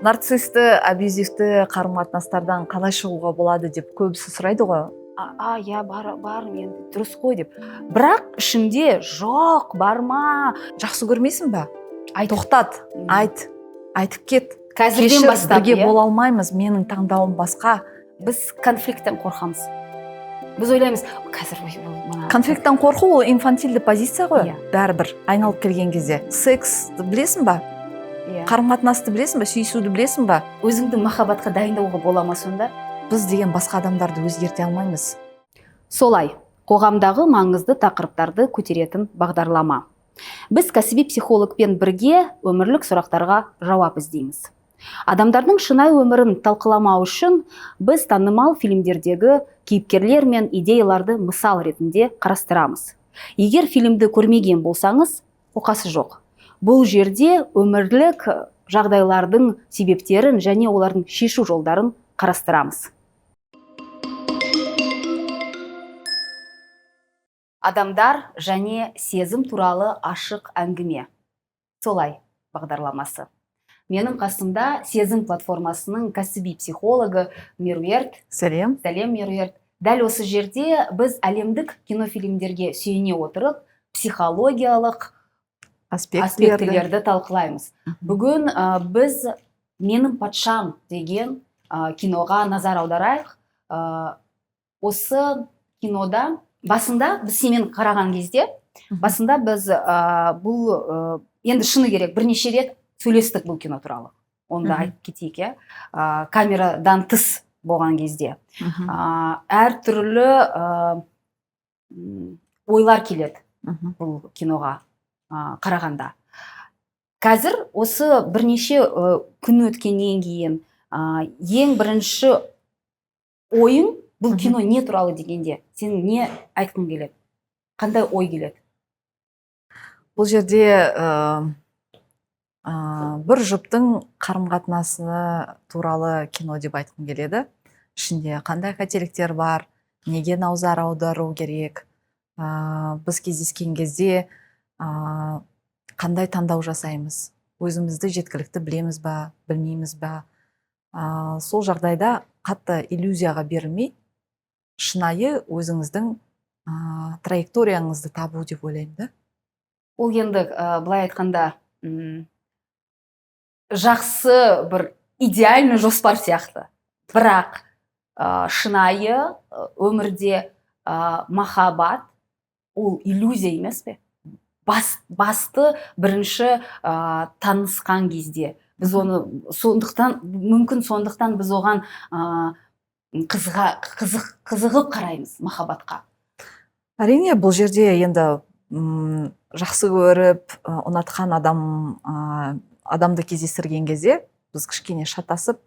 Нарцисті, абьюзивті қарым қатынастардан қалай шығуға болады деп көбісі сұрайды ғой. Иә, бар, бар, енді дұрыс қой деп, бірақ ішімде жоқ, барма. Жақсы көрмейсің ба? Айт. Тоқтат, айт, айтып кет. Қазірден Кешір, бастап бірге иә? Бола алмаймыз, менің таңдауым басқа. Біз конфликттен қорқамыз, біз ойлаймыз қазір ой, ол мына- Конфликттен қорқу ол инфантильді позиция ғой. Иә. Бәрібір айналып келген кезде сексті білесің ба? Иә. Қарым қатынасты білесің ба? Сүйісуді білесің ба? Өзіңді махаббатқа дайындауға бола ма сонда? Біз деген басқа адамдарды өзгерте алмаймыз. Солай, қоғамдағы маңызды тақырыптарды көтеретін бағдарлама. Біз кәсіби психологпен бірге өмірлік сұрақтарға жауап іздейміз. Адамдардың шынайы өмірін талқыламау үшін біз танымал фильмдердегі кейіпкерлер мен идеяларды мысал ретінде қарастырамыз. Егер фильмді көрмеген болсаңыз, оқасы жоқ. Бұл жерде өмірлік жағдайлардың себептерін және олардың шешу жолдарын қарастырамыз. Адамдар және сезім туралы ашық әңгіме. Солай бағдарламасы. Менің қасымда Сезім платформасының кәсіби психологы Меруерт. Сәлем. Сәлем, Меруерт. Дәл осы жерде біз әлемдік кинофильмдерге сүйене отырып, психологиялық аспектілерді аспектілерді талқылаймыз. Бүгін біз «Менің патшам» деген киноға назар аударайық. Осы кинода басында біз сенімен қараған кезде, басында біз бұл енді шыны керек, бірнеше рет сөйлестік бұл кино туралы. Оны да айтып кетейік, иә. Камерадан тыс болған кезде әртүрлі ойлар келеді бұл киноға қарағанда. Қазір осы бірнеше күн өткеннен кейін ең бірінші ойың бұл кино не туралы дегенде сен не айтқың келеді? Қандай ой келеді? Бұл жерде бір жұптың қарым қатынасы туралы кино деп айтқым келеді. Ішінде қандай қателіктер бар, неге назар аудару керек, біз кездескен кезде қандай таңдау жасаймыз, өзімізді жеткілікті білеміз ба, білмейміз ба, сол жағдайда қатты иллюзияға берілмей, шынайы өзіңіздің траекторияңызды табу деп ойлаймын да. Ол енді былай айтқанда жақсы бір идеальный жоспар сияқты. Бірақ шынайы өмірде махаббат ол иллюзия емес пе? Басты бірінші танысқан кезде біз оны сондықтан мүмкін, сондықтан біз оған қызығып қараймыз махаббатқа. Әрине, бұл жерде енді жақсы көріп, ұнатқан адамды кездестірген кезде біз кішкене шатасып,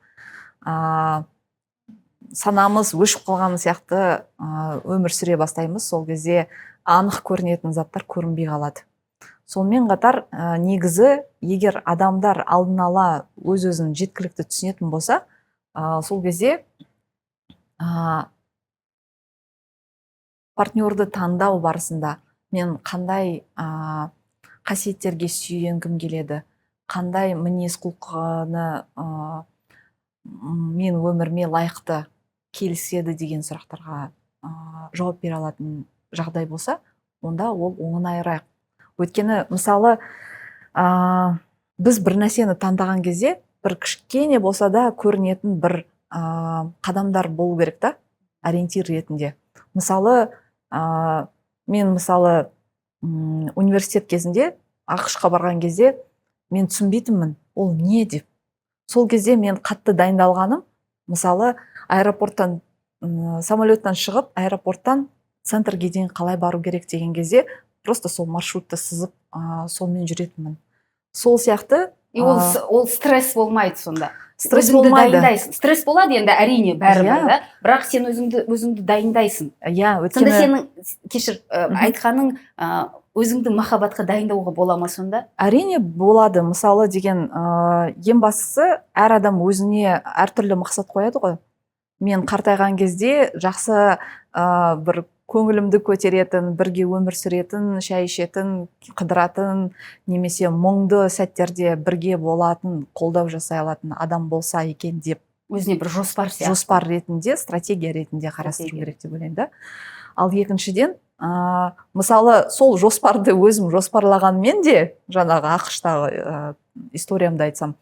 санамыз өшіп қалған сияқты, өмір сүре бастаймыз. Сол кезде анық көрінетін заттар көрінбей қалады. Сонымен қатар, негізі егер адамдар алдын ала өз-өзін жеткілікті түсінетін болса, сол кезде партнерді таңдау барысында мен қандай қасиеттерге сүйенгім келеді, қандай мінез құлқыны мен өміріме лайықты келіседі деген сұрақтарға жауап бере алатын жағдай болса, онда ол оңайырақ. Өйткені мысалы, біз бір нәрсені таңдаған кезде бір кішкене болса да көрінетін бір қадамдар болу керек та, ориентир ретінде. Мысалы, мен мысалы, университет кезінде АҚШ-қа барған кезде мен түсінбейтінмін, ол не деп. Сол кезде мен қатты дайындалғаным, мысалы, аэропорттан, самолеттан шығып, аэропорттан центрге дейін қалай бару керек деген кезде просто сол маршрутты сызып, сонымен жүретінмін. Сол сияқты, И ол стресс болмайды сонда. Стресс Өзіңді болмайды. дайындайсың. Стресс болады енді, әрине, бәрібір, да? Бірақ сен өзіңді дайындайсың. Иә, Сонда өйткені сенің, кешір, айтқаның, өзіңді махаббатқа дайындауға бола ма сонда? Әрине болады. Мысалы деген, ең бастысы әр адам өзіне әртүрлі мақсат қояды ғой. Мен қартайған кезде жақсы, бір Көңілімді көтеретін, бірге өмір сүретін, шай ішетін, қыдыратын немесе мұңды сәттерде бірге болатын, қолдау жасай алатын адам болса екен деп. Өзіне бір жоспар сияқты. Жоспар ретінде, стратегия ретінде қарастыру Стратегия. керек деп ойлаймын да. Ал екіншіден, мысалы, сол жоспарды өзім жоспарлағанмен де, жаңағы АҚШ-тағы историямды айтсам,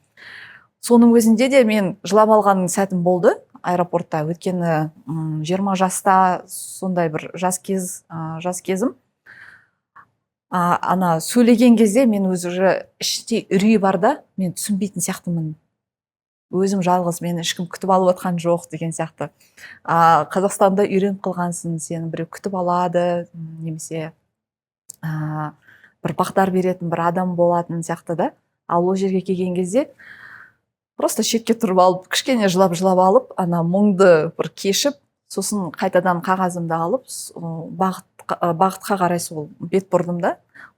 соның өзінде де мен жылап алған сәтім болды аэропортта. Өйткені 20 жаста, сондай бір жас кез, жас кезім, ана сөйлеген кезде мен өзі уже іште үрей бар да, мен түсінбейтін сияқтымын, өзім жалғыз, мені ешкім күтіп алып жатқан жоқ деген сияқты. Қазақстанда үйреніп қалғансың, сені біреу күтіп алады немесе бір бағдар беретін бір адам болатын сияқты да. Ал ол жерге келген кезде просто шетке тұрып алып, кішкене жылап жылап алып, ана мұңды бір кешіп, сосын қайтадан қағазымды алып, бағытқа қарай сол бет бұрдым да.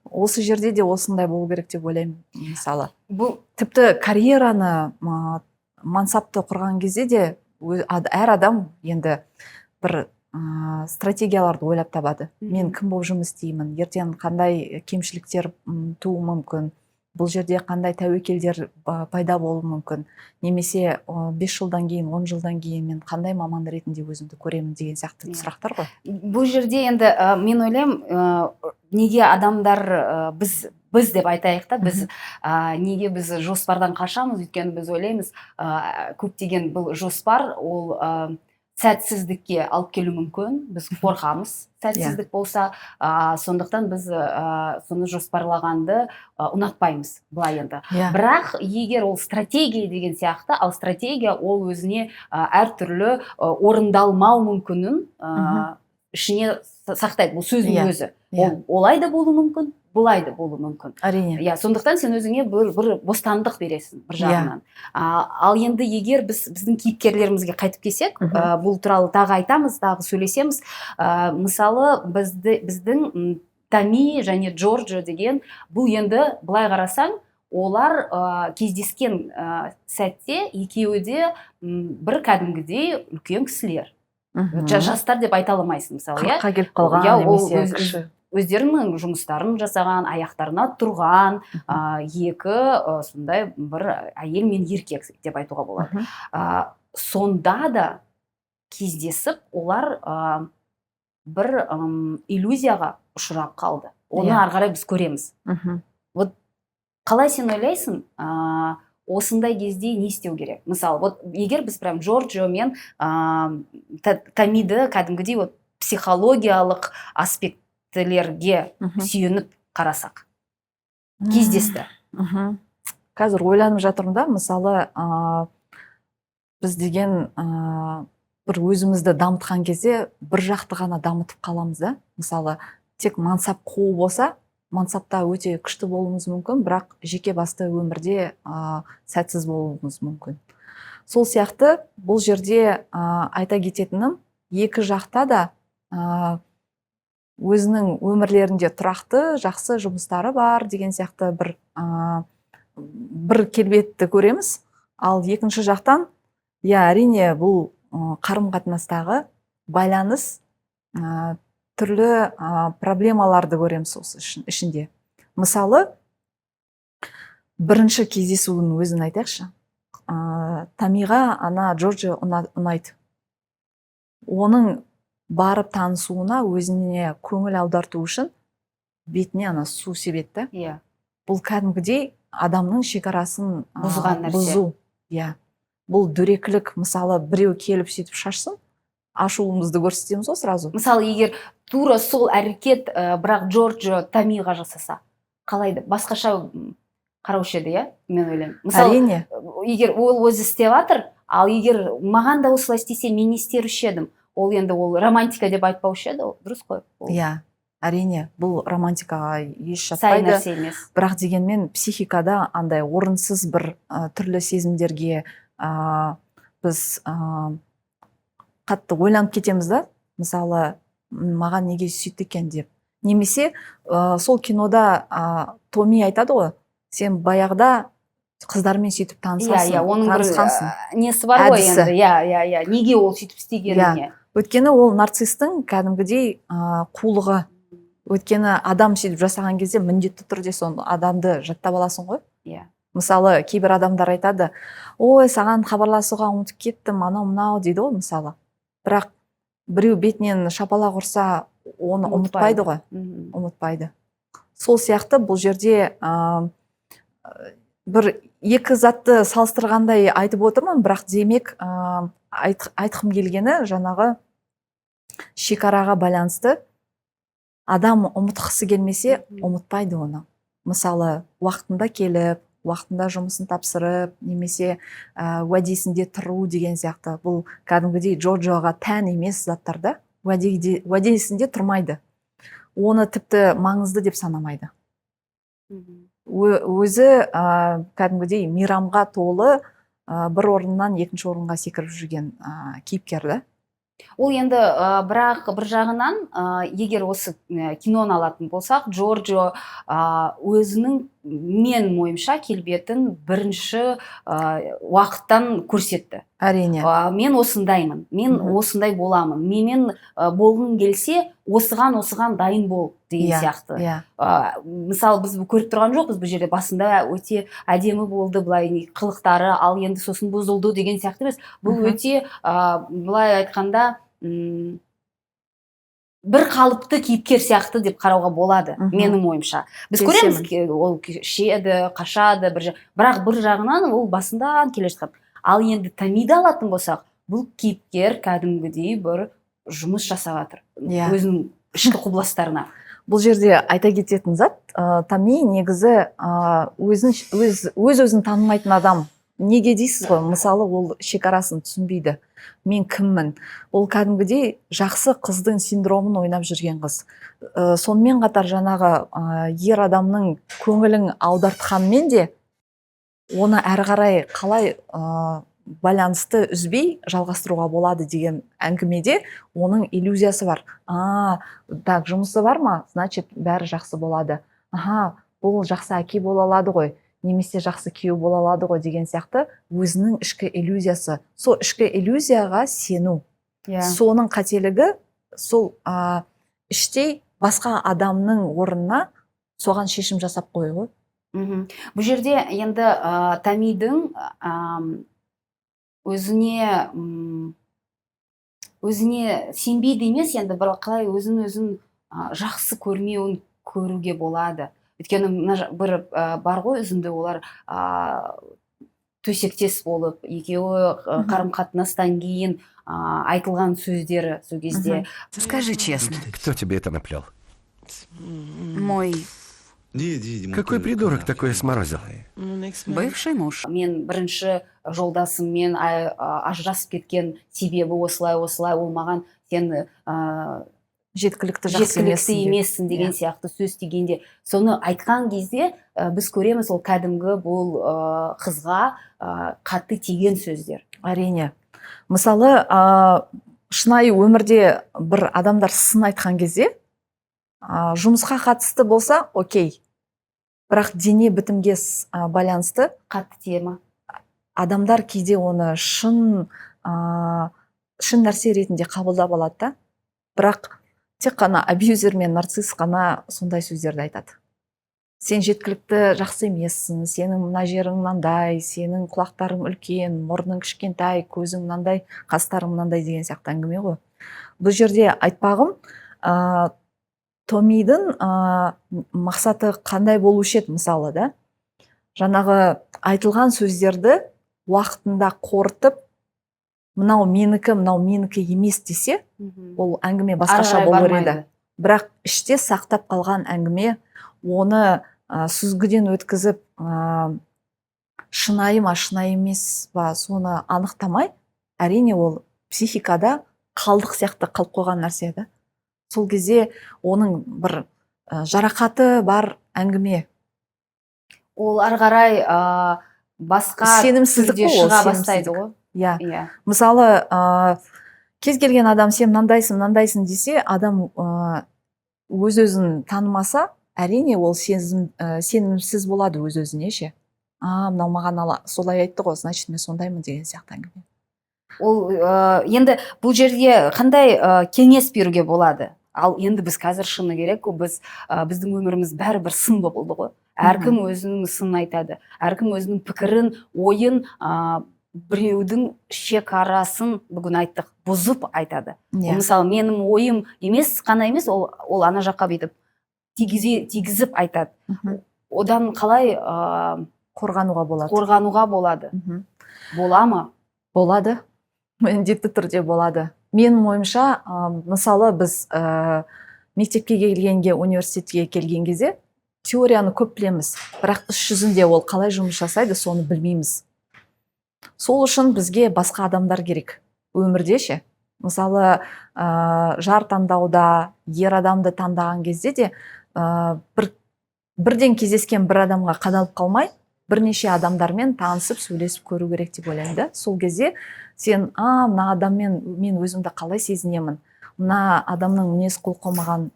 Осы жерде де осындай болу керек деп ойлаймын. Мысалы, бұл тіпті карьераны, мансапты құрған кезде де әр адам енді бір стратегияларды ойлап табады. Мен кім болып жұмыс істеймін, ертең қандай кемшіліктер тууы мүмкін, бұл жерде қандай тәуекелдер пайда болуы мүмкін немесе 5 жылдан кейін, 10 жылдан кейін мен қандай маман ретінде өзімді көремін деген сияқты сұрақтар ғой. Бұл жерде енді мен ойлаймын, неге адамдар, біз деп айтайық та, біз неге біз жоспардан қашамыз? Өйткені біз ойлаймыз, көптеген бұл жоспар ол сәтсіздікке алып келуі мүмкін, біз қорқамыз сәтсіздік болса, сондықтан біз соны жоспарлағанды ұнатпаймыз былай енді. Бірақ егер ол стратегия деген сияқты, ал стратегия ол өзіне әртүрлі орындалмау мүмкінін ішіне сақтайды, бұл сөздің өзі. Ол олай да болуы мүмкін, былай да болуы мүмкін. Иә, сондықтан сен өзіңе бір бостандық бересің бір жағынан. Ал енді егер біз біздің кейіпкерлерімізге қайтып келсек, бұл туралы тағы айтамыз, тағы сөйлесеміз. Мысалы, біздің Тами және Джорджо деген, бұл енді былай қарасаң, олар кездескен сәтте екеуі де бір кәдімгідей үлкен кісілер. Жастар деп айта алмайсың, мысалы, иә. 40-қа келіп қалған Иә, ол немесе кіші. өздерінің жұмыстарын жасаған, аяқтарына тұрған екі сондай бір әйел мен еркек деп айтуға болады. Сонда да кездесіп, олар бір иллюзияға ұшырап қалды. Оны ары қарай біз көреміз. Қалай сен ойлайсың, осындай кезде не істеу керек? Мысалы, вот егер біз прям Джорджио мен Тамиді кәдімгідей вот психологиялық аспектілерге сүйеніп қарасақ, кездесті. Қазір ойланып жатырмын да. Мысалы, біз деген бір өзімізді дамытқан кезде бір жақты ғана дамытып қаламыз да. Мысалы, тек мансап қуу болса, мансапта өте күшті болуымыз мүмкін, бірақ жеке басты өмірде сәтсіз болуымыз мүмкін. Сол сияқты бұл жерде айта кететінім, екі жақта да өзінің өмірлерінде тұрақты жақсы жұмыстары бар деген сияқты бір келбетті көреміз. Ал екінші жақтан, иә, әрине, бұл қарым қатынастағы байланыс, түрлі проблемаларды көреміз осы ішінде. Мысалы, бірінші кездесуінің өзін айтайықшы. Тамиға ана Джорджио ұнайды. Оның барып танысуына, өзіне көңіл аударту үшін бетіне ана су себеді да. Бұл кәдімгідей адамның шекарасын бұзған нәрсе. Бұзу, иә, бұл дөрекілік. Мысалы, біреу келіп сөйтіп шашсын, ашуымызды көрсетеміз ғой сразу. Мысалы, егер тура сол әрекет, бірақ Джорджио Тамиға жасаса, қалай да басқаша қараушы еді, иә, мен ойлаймын. Мысалы, Әрине. егер ол өзі істеп жатыр, ал егер маған да осылай істесе, мен не істеруші едім? Ол енді ол романтика деп айтпаушы еді, ол дұрыс қой ол. Иә, әрине, бұл романтикаға еш сай жатпайды. нәрсе емес. Бірақ дегенмен психикада андай орынсыз бір түрлі сезімдерге біз қатты ойланып кетеміз да. Мысалы, маған неге сөйтті екен деп. Немесе сол кинода Томи айтады ғой: сен баяғыда қыздармен сөйтіп танысасың, Иә, оның бір танысқансың. несі бар ғой Әдісі. енді, иә, неге ол сөйтіп істегеніне. Өйткені ол нарцисстің кәдімгідей қулығы. Өйткені адам сөйтіп жасаған кезде міндетті түрде соны адамды жаттап аласың ғой. Мысалы, кейбір адамдар айтады: «Ой, саған хабарласуға ұмытып кеттім», анау мынау дейді ғой мысалы. Бірақ біреу бетінен шапалақ ұрса, оны ұмытпайды ғой. Ұмытпайды. Сол сияқты бұл жерде бір екі затты салыстырғандай айтып отырмын, бірақ демек айтқым келгені, жаңағы шекараға байланысты адам ұмытқысы келмесе, ұмытпайды оны. Мысалы, уақытында келіп, уақытында жұмысын тапсырып немесе уәдесінде тұру деген сияқты, бұл кәдімгідей Джорджоға тән емес заттар да. Уәдесінде тұрмайды, оны тіпті маңызды деп санамайды. Өзі кәдімгідей мейрамға толы, бір орыннан екінші орынға секіріп жүрген кейіпкер да. Ол енді бірақ бір жағынан, егер осы киноны алатын болсақ, Джорджо өзінің, мен ойымша, келбетін бірінші уақыттан көрсетті. Әрине. Мен осындаймын, мен осындай боламын, менімен болғың келсе, осыған осыған дайын бол деген сияқты. Мысалы, біз көріп тұрған жоқпыз бұл жерде, басында өте әдемі болды былай қылықтары, ал енді сосын бұзылды деген сияқты емес. Бұл өте былай айтқанда, бір қалыпты кейіпкер сияқты деп қарауға болады. Менің ойымша, біз Келісемін. көреміз, ол ішеді, қашады бір бірақ бір жағынан ол басынан келе жатқан. Ал енді Томиді алатын болсақ, бұл кейіпкер кәдімгідей бір жұмыс жасап жатыр өзінің ішкі құбылыстарына. Бұл жерде айта кететін зат, Томи негізі өзін өз өзін танымайтын адам. Неге дейсіз ғой? Мысалы, ол шекарасын түсінбейді, мен кіммін? Ол кәдімгідей жақсы қыздың синдромын ойнап жүрген қыз. Сонымен қатар жаңағы ер адамның көңілін аудартқанмен де, оны әрі қарай қалай байланысты үзбей жалғастыруға болады деген әңгімеде оның иллюзиясы бар. А так, жұмысы бар ма, значит, бәрі жақсы болады, аха, бұл жақсы әке бола алады ғой немесе жақсы күйеу бола алады ғой деген сияқты өзінің ішкі иллюзиясы. Сол ішкі иллюзияға сену, соның қателігі сол, іштей басқа адамның орнына соған шешім жасап қою ғой. Бұл жерде енді Томидің өзіне сенбейді емес, енді бір қалай өзін өзін жақсы көрмеуін көруге болады. Өйткені мына бір бар ғой үзінді, олар төсектес болып екеуі қарым қатынастан кейін айтылған сөздері сол кезде. Скажи честно, Кто тебе это наплел? Мой Какой придурок такое сморозил? бывший муж. Мен бірінші жолдасыммен ажырасып кеткен себебі осылай осылай, ол маған сен жеткілікті жақсы жеткілікті емессің деп. емессің деген сияқты сөз тигенде, соны айтқан кезде, біз көреміз, ол кәдімгі бұл қызға қатты тиген сөздер. Әрине. Мысалы, шынайы өмірде бір адамдар сын айтқан кезде, жұмысқа қатысты болса, окей, бірақ дене бітімге байланысты қатты тие ма? Адамдар кейде оны шын нәрсе ретінде қабылдап алады да. Бірақ тек қана абьюзер мен нарцисс қана сондай сөздерді айтады: сен жеткілікті жақсы емессің, сенің мына жерің мынандай, сенің құлақтарың үлкен, мұрның кішкентай, көзің мынандай, қастарың мынандай деген сияқты әңгіме ғой. Бұл жерде айтпағым, Томидің мақсаты қандай болушы еді? Мысалы да, жаңағы айтылған сөздерді уақытында қорытып, мынау менікі, мынау менікі емес десе, ол әңгіме басқаша Ары қарай болар еді. Бармайды. Бірақ іште сақтап қалған әңгіме, оны сүзгіден өткізіп, шынайы ма, шынайы емес па, соны анықтамай, әрине, ол психикада қалдық сияқты қалып қойған нәрсе да. Сол кезде оның бір жарақаты бар әңгіме. Ол ары қарай басқа Сенімсіздік түрде қой ол, шыға бастайды сенімсіздік. ғой. Иә. Мысалы, кез келген адам сен мынандайсың, мынандайсың десе, адам өз өзін танымаса, әрине, ол сенімсіз болады өз өзіне ше. А мынау маған ала, солай айтты ғой, значит, мен сондаймын деген сияқты әңгіме. Ол енді бұл жерде қандай кеңес беруге болады? Ал енді біз қазір, шыны керек, біз біздің өміріміз бәрібір сын болды ғой. Әркім өзінің сынын айтады, әркім өзінің пікірін, ойын, біреудің шекарасын, бүгін айттық, бұзып айтады. Ол, мысалы, менің ойым емес қана емес, ол ана жаққа бүйтіп тигізіп айтады. Одан қалай Қорғануға болады? Қорғануға болады? Бола ма? Болады, міндетті түрде болады. Менің ойымша, мысалы, біз мектепке келгенге, университетке келген кезде теорияны көп білеміз, бірақ іс жүзінде ол қалай жұмыс жасайды, соны білмейміз. Сол үшін бізге басқа адамдар керек өмірде ше. Мысалы, жар таңдауда, ер адамды таңдаған кезде де бірден кездескен бір адамға қадалып қалмай, бірнеше адамдармен танысып, сөйлесіп көру керек деп ойлаймын да. Сол кезде сен: «А, мына адаммен мен өзімді қалай сезінемін, мына адамның мінез құлқы маған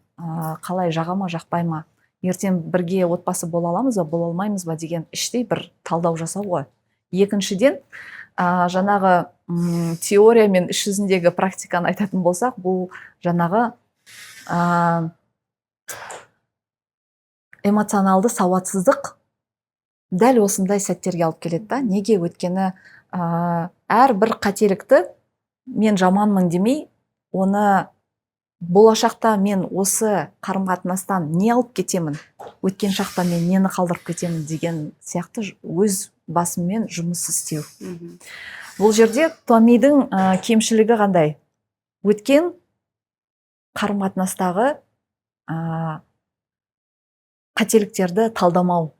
қалай, жаға ма, жақпай ма, ертең бірге отбасы бола аламыз ба, бола алмаймыз ба?» деген іштей бір талдау жасау ғой. Екіншіден, жаңағы теория мен іс жүзіндегі практиканы айтатын болсақ, бұл жаңағы эмоционалды сауатсыздық дәл осындай сәттерге алып келеді да. Неге? Өйткені әрбір қателікті мен жаманмын демей, оны болашақта мен осы қарым қатынастан не алып кетемін, өткен шақта мен нені қалдырып кетемін деген сияқты өз басыммен жұмыс істеу. Бұл жерде Томидің кемшілігі қандай? Өткен қарым қатынастағы қателіктерді талдамау,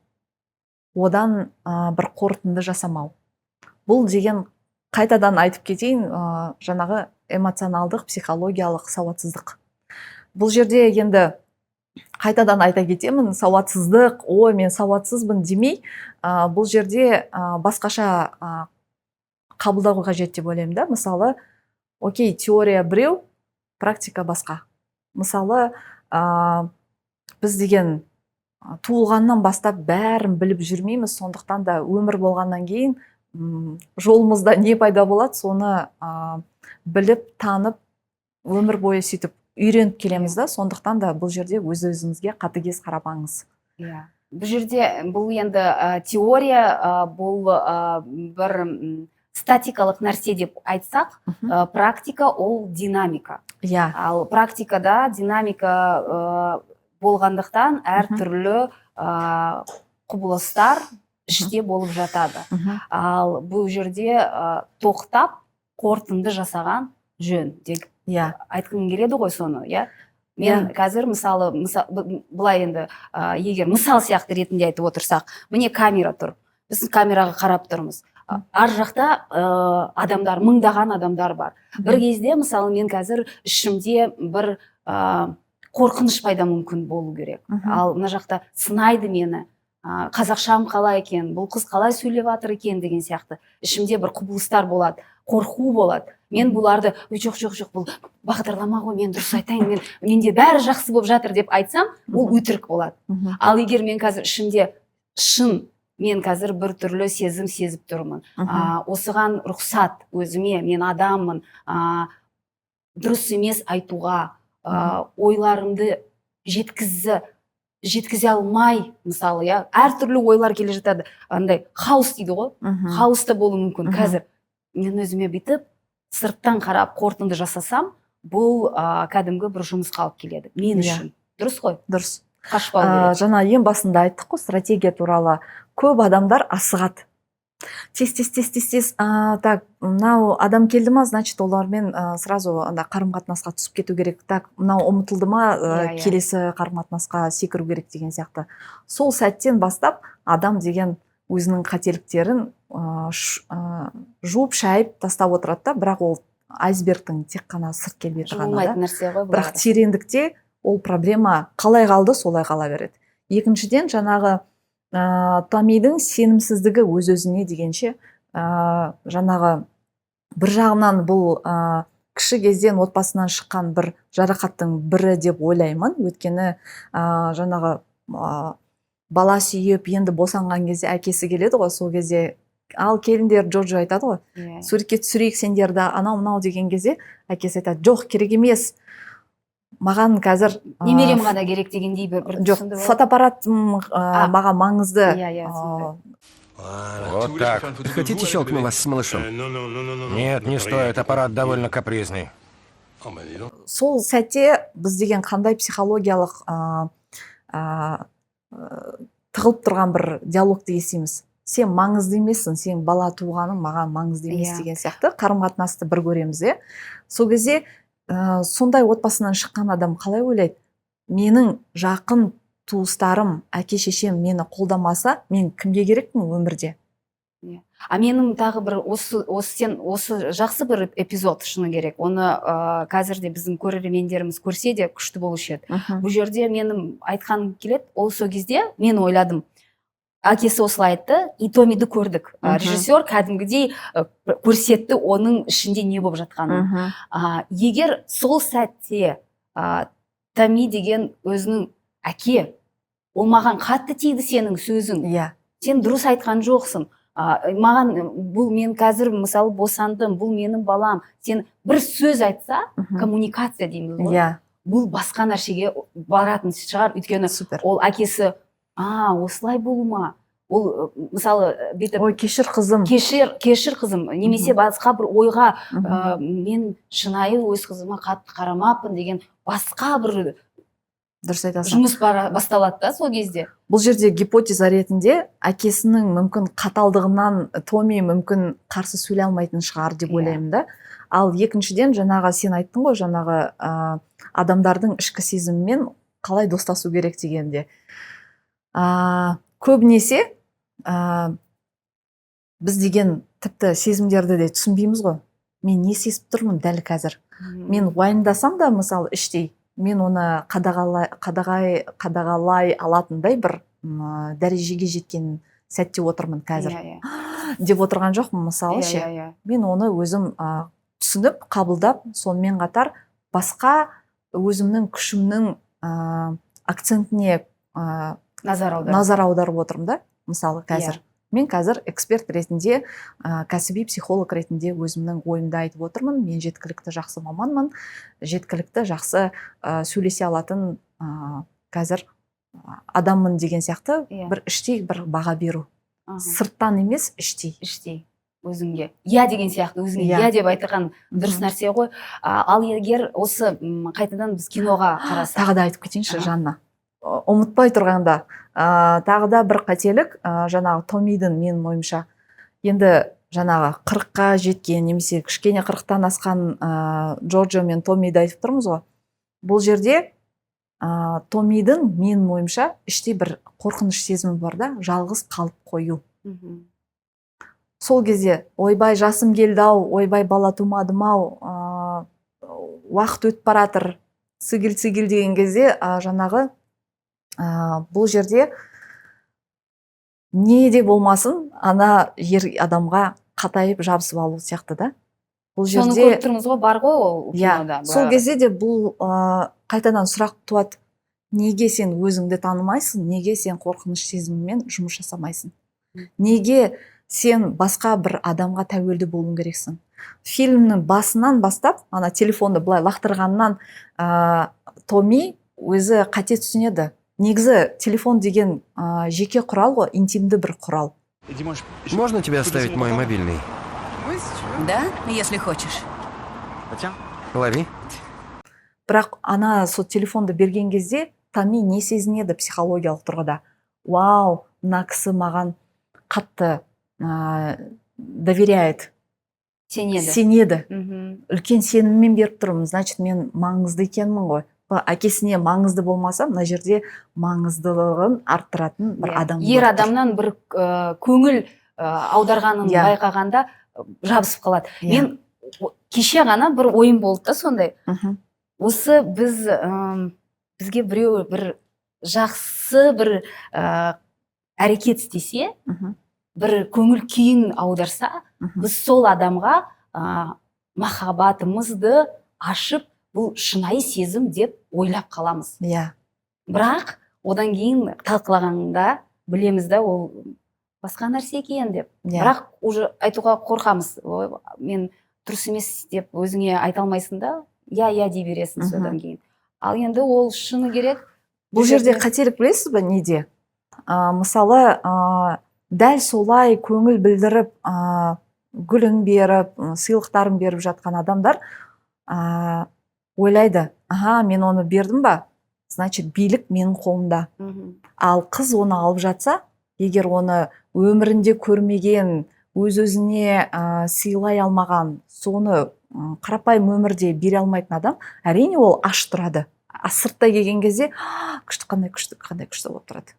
одан бір қорытынды жасамау. Бұл деген, қайтадан айтып кетейін, жаңағы эмоционалдық, психологиялық сауатсыздық. Бұл жерде енді қайтадан айта кетемін, сауатсыздық, ой, мен сауатсызбын демей, бұл жерде басқаша қабылдау қажет деп ойлаймын да. Мысалы, окей, теория біреу, практика басқа. Мысалы, біз деген туылғаннан бастап бәрін біліп жүрмейміз. Сондықтан да өмір болғаннан кейін жолымызда не пайда болады, соны біліп, танып, өмір бойы сөйтіп үйреніп келеміз да. Сондықтан да бұл жерде өз өзіңізге қатыгез қарамаңыз. Иә, бұл жерде бұл енді теория, бұл бір статикалық нәрсе деп айтсақ, практика ол динамика. Ал практикада динамика болғандықтан, әртүрлі құбылыстар іште болып жатады. Ал бұл жерде тоқтап, қорытынды жасаған жөн деп айтқым келеді ғой соны, иә. Мен қазір, мысалы, былай енді, егер мысал сияқты ретінде айтып отырсақ, міне, камера тұр, біз камераға қарап тұрмыз. Ар жақта адамдар, мыңдаған адамдар бар. Бір кезде, мысалы, мен қазір ішімде бір қорқыныш пайда мүмкін болу керек. Ал мына жақта сынайды мені, қазақшам қалай екен, бұл қыз қалай сөйлеп жатыр екен деген сияқты ішімде бір құбылыстар болады, қорқу болады. Мен бұларды: «Ой, жоқ, жоқ, жоқ, бұл бағдарлама ғой, мен дұрыс айтайын, менде бәрі жақсы болып жатыр», – деп айтсам, ол өтірік болады. Ал егер мен қазір ішімде шын, мен қазір бір түрлі сезім сезіп тұрмын, осыған рұқсат өзіме, мен адаммын, дұрыс емес айтуға, ойларымды жеткізе алмай, мысалы, иә, әртүрлі ойлар келе жатады, андай хаос дейді ғой, хаос та болуы мүмкін. Қазір мен өзіме бүйтіп сырттан қарап қорытынды жасасам, бұл кәдімгі бір жұмысқа алып келеді мен үшін. Дұрыс қой? Дұрыс. Қашпау керек. Жаңа ең басында айттық қой стратегия туралы. Көп адамдар асығады, тез, тез, тез, тез, тез. Так, мынау адам келді ма, значит, олармен сразу анда қарым қатынасқа түсіп кету керек. Так, мынау ұмытылды ма, Иә, иә. келесі қарым қатынасқа секіру керек деген сияқты. Сол сәттен бастап адам деген өзінің қателіктерін жуып шайып тастап отырады да. Бірақ ол айсбергтің тек қана сырт келбеті ғана да. Жуылмайтын нәрсе ғой бұл. Бірақ тереңдікте ол проблема қалай қалды, солай қала береді. Екіншіден, жаңағы Томидің сенімсіздігі өз өзіне дегенше, жаңағы бір жағынан бұл кіші кезден отбасынан шыққан бір жарақаттың бірі деп ойлаймын. Өйткені жаңағы бала сүйіп, енді босанған кезде әкесі келеді ғой, сол кезде Ал келіңдер, Джорджо айтады ғой, суретке түсірейік сендерді, анау мынау деген кезде, әкесі айтады: «Жоқ, керек емес маған қазір». Немерем ғана керек дегендей бір Жоқ, түсінді ғой. фотоаппарат маған маңызды. Иә, иә, түсінді. Вот так. Хотите, щелкну вас с малышом? Нет, не стоит, аппарат довольно капризный. Сол сәтте біз деген қандай психологиялық тығылып тұрған бір диалогты естиміз: сен маңызды емессің, сен бала туғаның маған маңызды емес деген сияқты қарым қатынасты бір көреміз, иә. Сол кезде сондай отбасынан шыққан адам қалай ойлайды? Менің жақын туыстарым, әке шешем мені қолдамаса, мен кімге керекпін өмірде? А менің тағы бір осы сен осы жақсы бір эпизод, шыны керек, оны қазір де біздің көрермендеріміз көрсе де, күшті болушы еді. Бұл жерде менің айтқаным келеді, ол сол кезде мен ойладым, әкесі осылай айтты, и Томиді көрдік. Режиссер кәдімгідей көрсетті оның ішінде не болып жатқанын. Егер сол сәтте Томи деген өзінің әке, ол маған қатты тиді сенің сөзің, сен дұрыс айтқан жоқсың, маған бұл, мен қазір мысалы босандым, бұл менің балам, сен бір сөз айтса, коммуникация дейміз ғой, бұл басқа нәрсеге баратын шығар, өйткені ол әкесі осылай болу ма, ол мысалы бүйтіп: «Ой, кешір, қызым». «Кешір, кешір, қызым», немесе басқа бір ойға, мен шынайы өз қызыма қатты қарамаппын деген басқа бір Дұрыс айтасың. жұмыс басталады да сол кезде. Бұл жерде гипотеза ретінде әкесінің мүмкін қаталдығынан Томи мүмкін қарсы сөйлей алмайтын шығар деп ойлаймын да. Ал екіншіден, жаңағы сен айттың ғой, жаңағы адамдардың ішкі сезімімен қалай достасу керек дегенде, көбінесе біз деген тіпті сезімдерді де түсінбейміз ғой. Мен не сезіп тұрмын дәл қазір? Мен уайымдасам да, мысалы, іштей мен оны қадағалай алатындай бір дәрежеге жеткен сәтте отырмын қазір иә иә деп отырған жоқпын, мысалы, ше. иә иә Мен оны өзім түсініп, қабылдап, сонымен қатар басқа өзімнің күшімнің акцентіне Назар аудар. назар аударып отырмын да. Мысалы, қазір мен қазір эксперт ретінде, кәсіби психолог ретінде өзімнің ойымды айтып отырмын. Мен жеткілікті жақсы маманмын, жеткілікті жақсы сөйлесе алатын қазір адаммын деген сияқты бір іштей бір баға беру, сырттан емес, іштей. Іштей өзіңге иә деген сияқты, өзіңе иә деп айтқан дұрыс нәрсе ғой. Ал егер осы қайтадан біз киноға қарасақ. Тағы да айтып кетейінші, Жанна. Ұмытпай тұрғанда, тағы да бір қателік, жаңағы Томидің, менің ойымша, енді жаңағы 40-қа жеткен немесе кішкене 40-тан асқан Джорджо мен Томиді айтып тұрмыз ғой. Бұл жерде Томидің, менің ойымша, іште бір қорқыныш сезімі бар да, жалғыз қалып қою. Сол кезде: «Ойбай, жасым келді ау, ойбай, бала тумадым ау, уақыт өтіп баратыр, цигель цигель» деген кезде, жаңағы бұл жерде не де болмасын ана ер адамға қатайып жабысып алу сияқты да бұл Соны жерде. көріп тұрмыз ғой, бар ғой ол кинода. Сол кезде де бұл қайтадан сұрақ туады: неге сен өзіңді танымайсың, неге сен қорқыныш сезімімен жұмыс жасамайсың, неге сен басқа бір адамға тәуелді болуың керексің? Фильмнің басынан бастап, ана телефонды былай лақтырғаннан, Томи өзі қате түсінеді. Негізі телефон деген жеке құрал ғой, интимді бір құрал. Можно тебе оставить мой мобильный? Да, если хочешь. Лови. Бірақ ана сол телефонды берген кезде Томи не сезінеді психологиялық тұрғыда? Вау, мына кісі маған қатты доверяет. Сенеді. Сенеді. Үлкен сеніммен беріп тұрмын, значит, мен маңызды екенмін ғой. Әкесіне маңызды болмаса, мына жерде маңыздылығын арттыратын бір адам Ер болып тұр. адамнан бір көңіл аударғанын байқағанда жабысып қалады. Мен кеше ғана бір ойым болды да сондай. Осы біз бізге біреу бір жақсы бір әрекет істесе, бір көңіл күйін аударса, біз сол адамға махаббатымызды ашып, бұл шынайы сезім деп ойлап қаламыз. Бірақ одан кейін талқылағанда білеміз да, ол Басқа нәрсе екен деп. Иә. Бірақ уже айтуға қорқамыз. Ой, мен дұрыс емес деп өзіңе айта алмайсың да, иә, иә дей бересің. Содан кейін, ал енді ол шыны керек. Бұл жерде қателік білесіз бе неде? Мысалы, дәл солай көңіл білдіріп, гүлін беріп, сыйлықтарын беріп жатқан адамдар ойлайды: «Аха, мен оны бердім ба, значит, билік менің қолымда». Ал қыз оны алып жатса, егер оны өмірінде көрмеген, өз өзіне сыйлай алмаған, соны қарапайым өмірде бере алмайтын адам, әрине, ол аш тұрады. А сыртта келген кезде: «А, күшті, қандай күшті, қандай күшті» болып тұрады.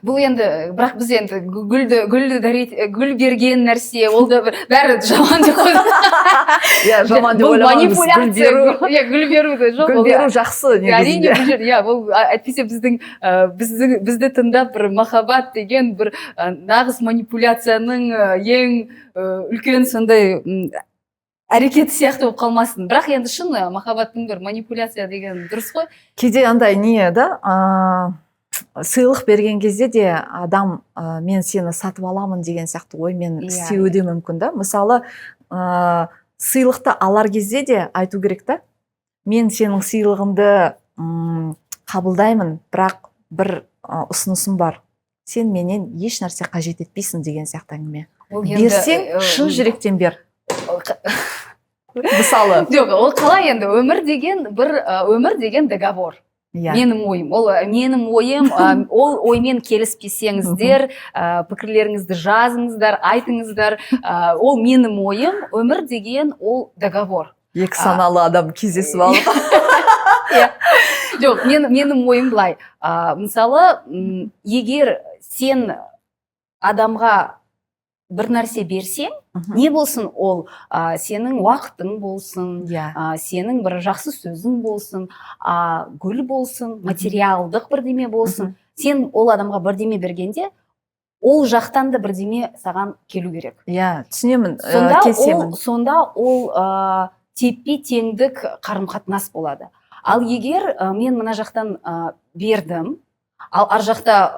Бұл енді, бірақ біз енді гүлді дарить, гүл берген нәрсе, ол да бір, бәрі жаман деп қойдық. Иә. Бұл манипуляция, иә, гүл беру де жоқ. Гүл Ол беру жақсы әрине. негізінде. Бұл жер, иә, бұл әйтпесе біздің біздің бізді тыңдап, бір махаббат деген бір нағыз манипуляцияның ең үлкен сондай әрекеті сияқты болып қалмасын. Бірақ енді шын, махаббаттың бір манипуляция деген дұрыс қой. Кейде андай не да, сыйлық берген кезде де адам мен сені сатып аламын деген сияқты оймен істеуі де мүмкін да. Мысалы, сыйлықты алар кезде де айту керек та: «Мен сенің сыйлығыңды қабылдаймын, бірақ бір ұсынысым бар: сен менен еш нәрсе қажет етпейсің» деген сияқты әңгіме. Ол енді, Берсең, шын жүректен бер, мысалы. Жоқ, ол қалай енді, өмір деген бір өмір деген договор. Менің ойым ол, менің ойым, ол оймен келіспесеңіздер, пікірлеріңізді жазыңыздар, айтыңыздар. Ол менің ойым: өмір деген ол договор. Екі саналы адам кездесіп алып. Жоқ, менің ойым былай: мысалы, егер сен адамға бір нәрсе берсең, не болсын ол, сенің уақытың болсын, сенің бір жақсы сөзің болсын, гүл болсын, материалдық бірдеме болсын, сен ол адамға бірдеме бергенде, ол жақтан да бірдеме саған келу керек. Иә, түсінемін, Сонда келісемін. ол, сонда ол тепе теңдік қарым қатынас болады. Ал егер мен мына жақтан бердім, ал ар жақта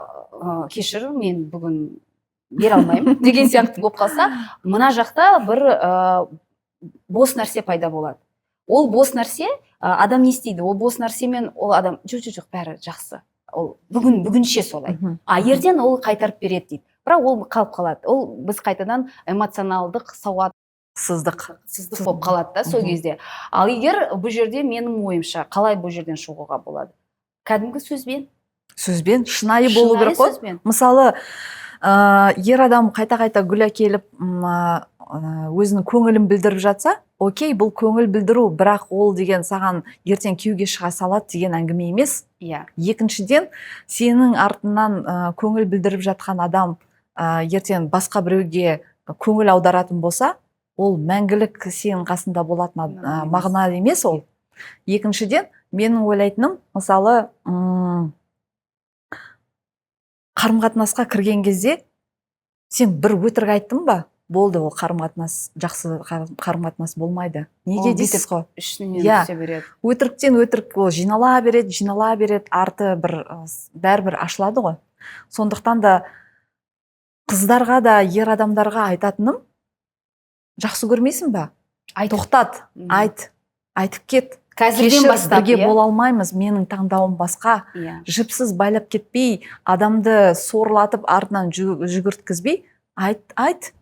«кешір, мен бүгін бере алмаймын» деген сияқты болып қалса, мына жақта бір бос нәрсе пайда болады. Ол бос нәрсе, адам не істейді ол бос нәрсемен? Ол адам: «Жоқ, жоқ, жоқ, бәрі жақсы, ол бүгін, бүгінше солай, а ертең ол қайтарып береді» дейді. Бірақ ол қалып қалады, ол біз қайтадан эмоционалдық сауат сыздық сыздық болып қалады да сол кезде. Ал егер бұл жерде, менің ойымша, қалай бұл жерден шығуға болады? Кәдімгі сөзбен. Сөзбен, шынайы болу Шынайы керек қой. сөзбен. Мысалы, ер адам қайта қайта гүл әкеліп, өзінің көңілін білдіріп жатса, окей, бұл көңіл білдіру, бірақ ол деген саған ертең күйеуге шыға салады деген әңгіме емес. Екіншіден, сенің артынан көңіл білдіріп жатқан адам ертең басқа біреуге көңіл аударатын болса, ол мәңгілік сенің қасында болатын Мағына емес. мағына емес ол. Екіншіден, менің ойлайтыным, мысалы, қарым қатынасқа кірген кезде сен бір өтірік айттың ба, болды, ол қарым қатынас жақсы қарым қатынас болмайды. Неге Ол дейсіз ғой? Үстінен түсе береді. Өтіріктен өтірік ол жинала береді, жинала береді, арты бір бәрібір ашылады ғой. Сондықтан да қыздарға да, ер адамдарға айтатыным: жақсы көрмейсің ба, Айт. тоқтат. Айт, айтып кет. Қазірден «Кешір, бастап, бірге иә? бола алмаймыз, менің таңдауым басқа». Жіпсіз байлап кетпей, адамды сорлатып, артынан жүгірткізбей, айт, айт.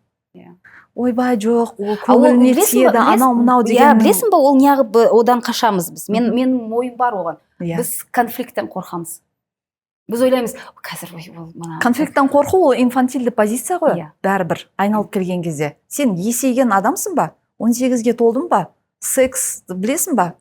Ойбай, жоқ, ол А ол көңіліне білесің ба- тиеді, анау мынау Иә, деген. білесің ба, ол неғып одан қашамыз біз? Мен менің ойым бар оған. Біз конфликттен қорқамыз. Біз ойлаймыз қазір: «Ой, ол мына». Конфликттен қорқу ол инфантильді позиция ғой. Бәрібір айналып келген кезде сен есейген адамсың ба? 18-ге толдың ба? Секс білесің ба?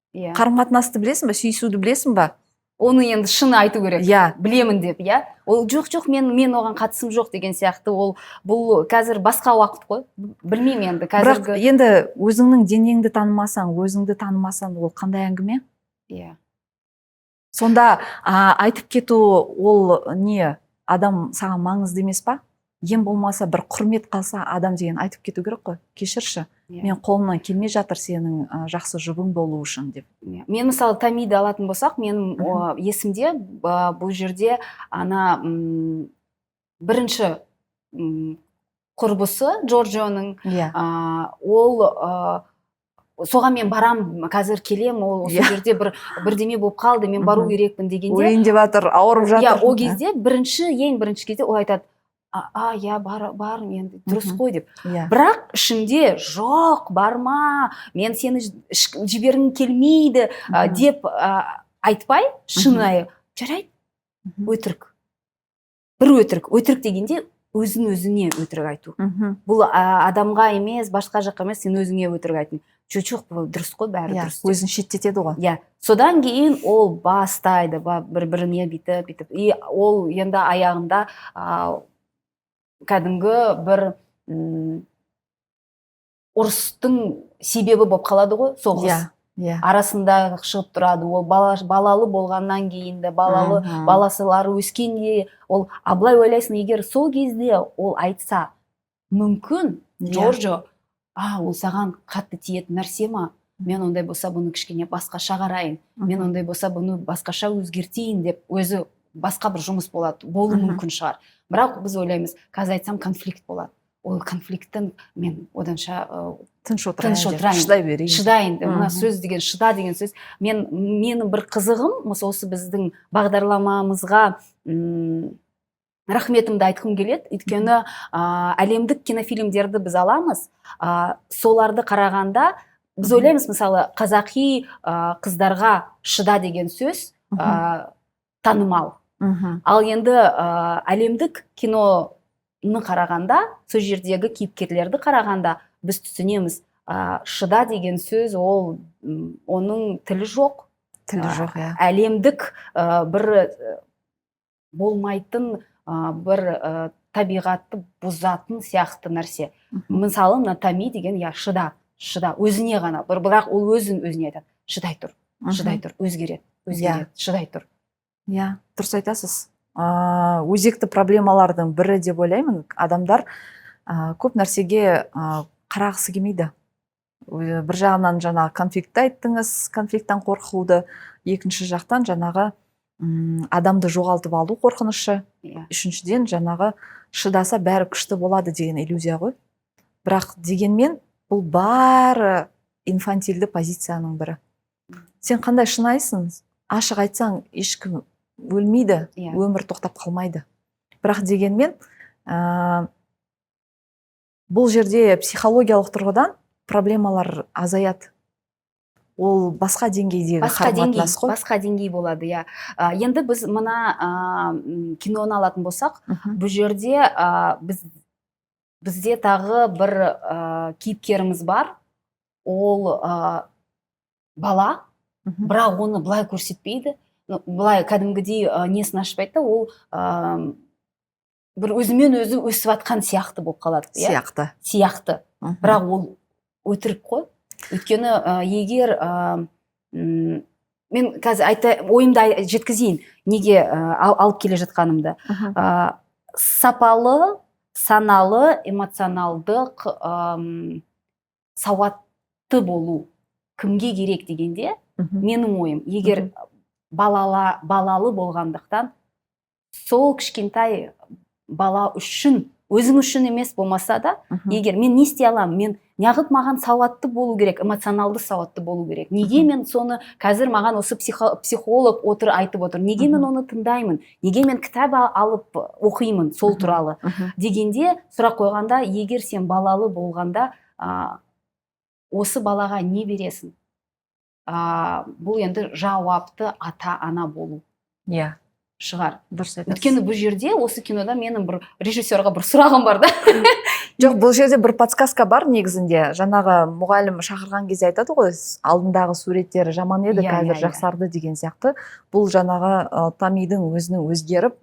Иә. Қарым қатынасты білесің ба? Сүйісуді білесің ба? Оны енді шын айту керек. Иә. Білемін деп, иә. Ол жоқ, жоқ, мен оған қатысым жоқ деген сияқты. Ол бұл қазір басқа уақыт қой, білмеймін енді Бірақ қазіргі. енді өзіңнің денеңді танымасаң, өзіңді танымасаң, ол қандай әңгіме? Иә. Сонда айтып кету ол не, адам саған маңызды емес па? Ең болмаса бір құрмет қалса, адам деген айтып кету керек қой: «Кешірші, мен қолымнан келмей жатыр сенің жақсы жұбың болу үшін» деп. Иә. Мен, мысалы, Тамиді алатын болсақ, менің есімде, бұл жерде ана бірінші Құрбысы Джорджоның, ол соған мен барам, қазір келем, ол сол жерде бір бірдеме болып қалды, мен бару керекпін дегенде, Өлейін деп жатыр, ауырып жатыр. Иә, ол кезде бірінші, ең бірінші кезде ол айтады: А, иә, бар, бар енді, дұрыс қой», — деп. Бірақ ішінде: «Жоқ, барма, мен сені жібергім келмейді», деп айтпай, шынайы: «Жарайды». Өтірік, бір өтірік. Өтірік дегенде өзін өзіне өтірік айту. Бұл адамға емес, басқа жаққа емес, сен өзіңе өтірік айттың: жоқ, жоқ, бұл дұрыс қой, бәрі дұрыс деп. Өзін шеттетеді ғой. Иә, содан кейін ол бастайды бір біріне бүйтіп бүйтіп, и ол енді аяғында кәдімгі бір ұрыстың себебі болып қалады ғой, соғыс иә иә арасында шығып тұрады. Ол бала, балалы болғаннан кейін де, балалы баласылары өскенде ол, а былай ойлайсың, егер сол кезде ол айтса, мүмкін Джорджо: «А, ол саған қатты тиетін нәрсе ма? Мен ондай болса бұны кішкене басқаша қарайын, мен ондай болса бұны басқаша өзгертейін», — деп өзі басқа бір жұмыс болады, болуы мүмкін шығар. Бірақ біз ойлаймыз: қазір айтсам, конфликт болады, ол конфликттен мен оданша тыныш отырайын тыныш деп, отырайын. Шыдай берейін. Шыдайын. Мына сөз деген, шыда деген сөз. Менің бір қызығым осы біздің бағдарламамызға рахметімді айтқым келеді, өйткені әлемдік кинофильмдерді біз аламыз, соларды қарағанда біз ойлаймыз, мысалы, қазақи қыздарға шыда деген сөз танымал. Ал енді әлемдік киноны қарағанда, сол жердегі кейіпкерлерді қарағанда, біз түсінеміз, шыда деген сөз ол оның тілі жоқ. Тілі жоқ, иә. Әлемдік бір болмайтын, бір табиғатты бұзатын сияқты нәрсе. Мысалы, мына Тами деген, иә, шыда, шыда, өзіне ғана бір, бірақ ол өзін өзіне айтады: «Шыдай тұр, шыдай тұр, өзгереді, өзгереді, шыдай тұр». Иә, дұрыс айтасыз. Өзекті проблемалардың бірі деп ойлаймын, адамдар көп нәрсеге қарағысы келмейді. Бір жағынан жаңағы конфликтті айттыңыз, конфликттен қорқуды, екінші жақтан жаңағы адамды жоғалтып алу қорқынышы, үшіншіден жаңағы шыдаса, бәрі күшті болады деген иллюзия ғой. Бірақ дегенмен бұл бәрі инфантильді позицияның бірі. Сен қандай шынайсың, ашық айтсаң, ешкім өлмейді, өмір тоқтап қалмайды. Бірақ дегенмен бұл жерде психологиялық тұрғыдан проблемалар азаяды, ол басқа деңгейдегі Басқа деңгей. қарым-қатынас қой. Басқа деңгей болады, иә. Енді біз мына киноны алатын болсақ, бұл жерде бізде тағы бір кейіпкеріміз бар, ол бала. Бірақ оны былай көрсетпейді. Ну, былай кәдімгідей несін ашпайды да, ол бір өзімен өзі өсіп жатқан сияқты болып қалады, иә. Сияқты. Сияқты. Бірақ ол өтірік қой, өйткені егер мен қазір айта, ойымды жеткізейін, неге алып келе жатқанымды. Сапалы, саналы, эмоционалдық сауатты болу кімге керек дегенде, менің ойым, егер балалы болғандықтан, сол кішкентай бала үшін, өзің үшін емес болмаса да, егер мен не істей аламын, мен неғып маған сауатты болу керек, эмоционалды сауатты болу керек, неге мен соны қазір, маған осы психолог отыр, айтып отыр, неге мен оны тыңдаймын, неге мен кітап алып оқимын сол туралы дегенде, сұрақ қойғанда, егер сен балалы болғанда, осы балаға не бересің? Бұл енді жауапты ата ана болу шығар. Дұрыс айтасыз. Өйткені бұл жерде, осы кинода менің бір режиссерға бір сұрағым бар да. Жоқ, бұл жерде бір подсказка бар негізінде. Жаңағы мұғалім шақырған кезде айтады ғой, алдындағы суреттері жаман еді, қазір иә, иә. жақсарды деген сияқты. Бұл жаңағы Тамидің өзінің өзгеріп,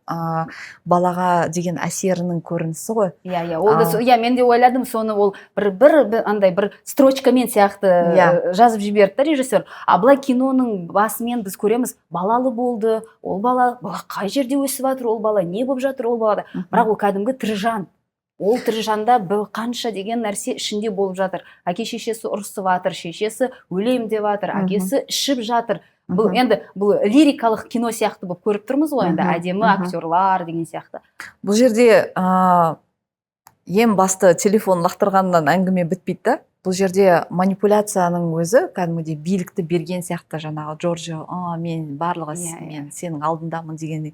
балаға деген әсерінің көрінісі ғой. Иә, ол да. Иә, мен де ойладым соны, ол бір андай бір строчкамен сияқты жазып жіберді да режиссер. А былай киноның басымен біз көреміз: балалы болды ол бала, бала қай жерде өсіп жатыр, ол бала не болып жатыр ол балада. Бірақ ол кәдімгі тірі жан, ол тірі жанда бір қанша деген нәрсе ішінде болып жатыр: әке шешесі ұрысып жатыр, шешесі өлем деп жатыр, әкесі ішіп жатыр. Бұл енді бұл лирикалық кино сияқты болып көріп тұрмыз ғой енді, әдемі актерлар деген сияқты. Бұл жерде Ең басты, телефон лақтырғаннан әңгіме бітпейді да. Бұл жерде манипуляцияның өзі кәдімгідей билікті берген сияқты. Жаңағы Джорджио «А, мен барлығы Иә, иә. мен сенің алдындамын» деген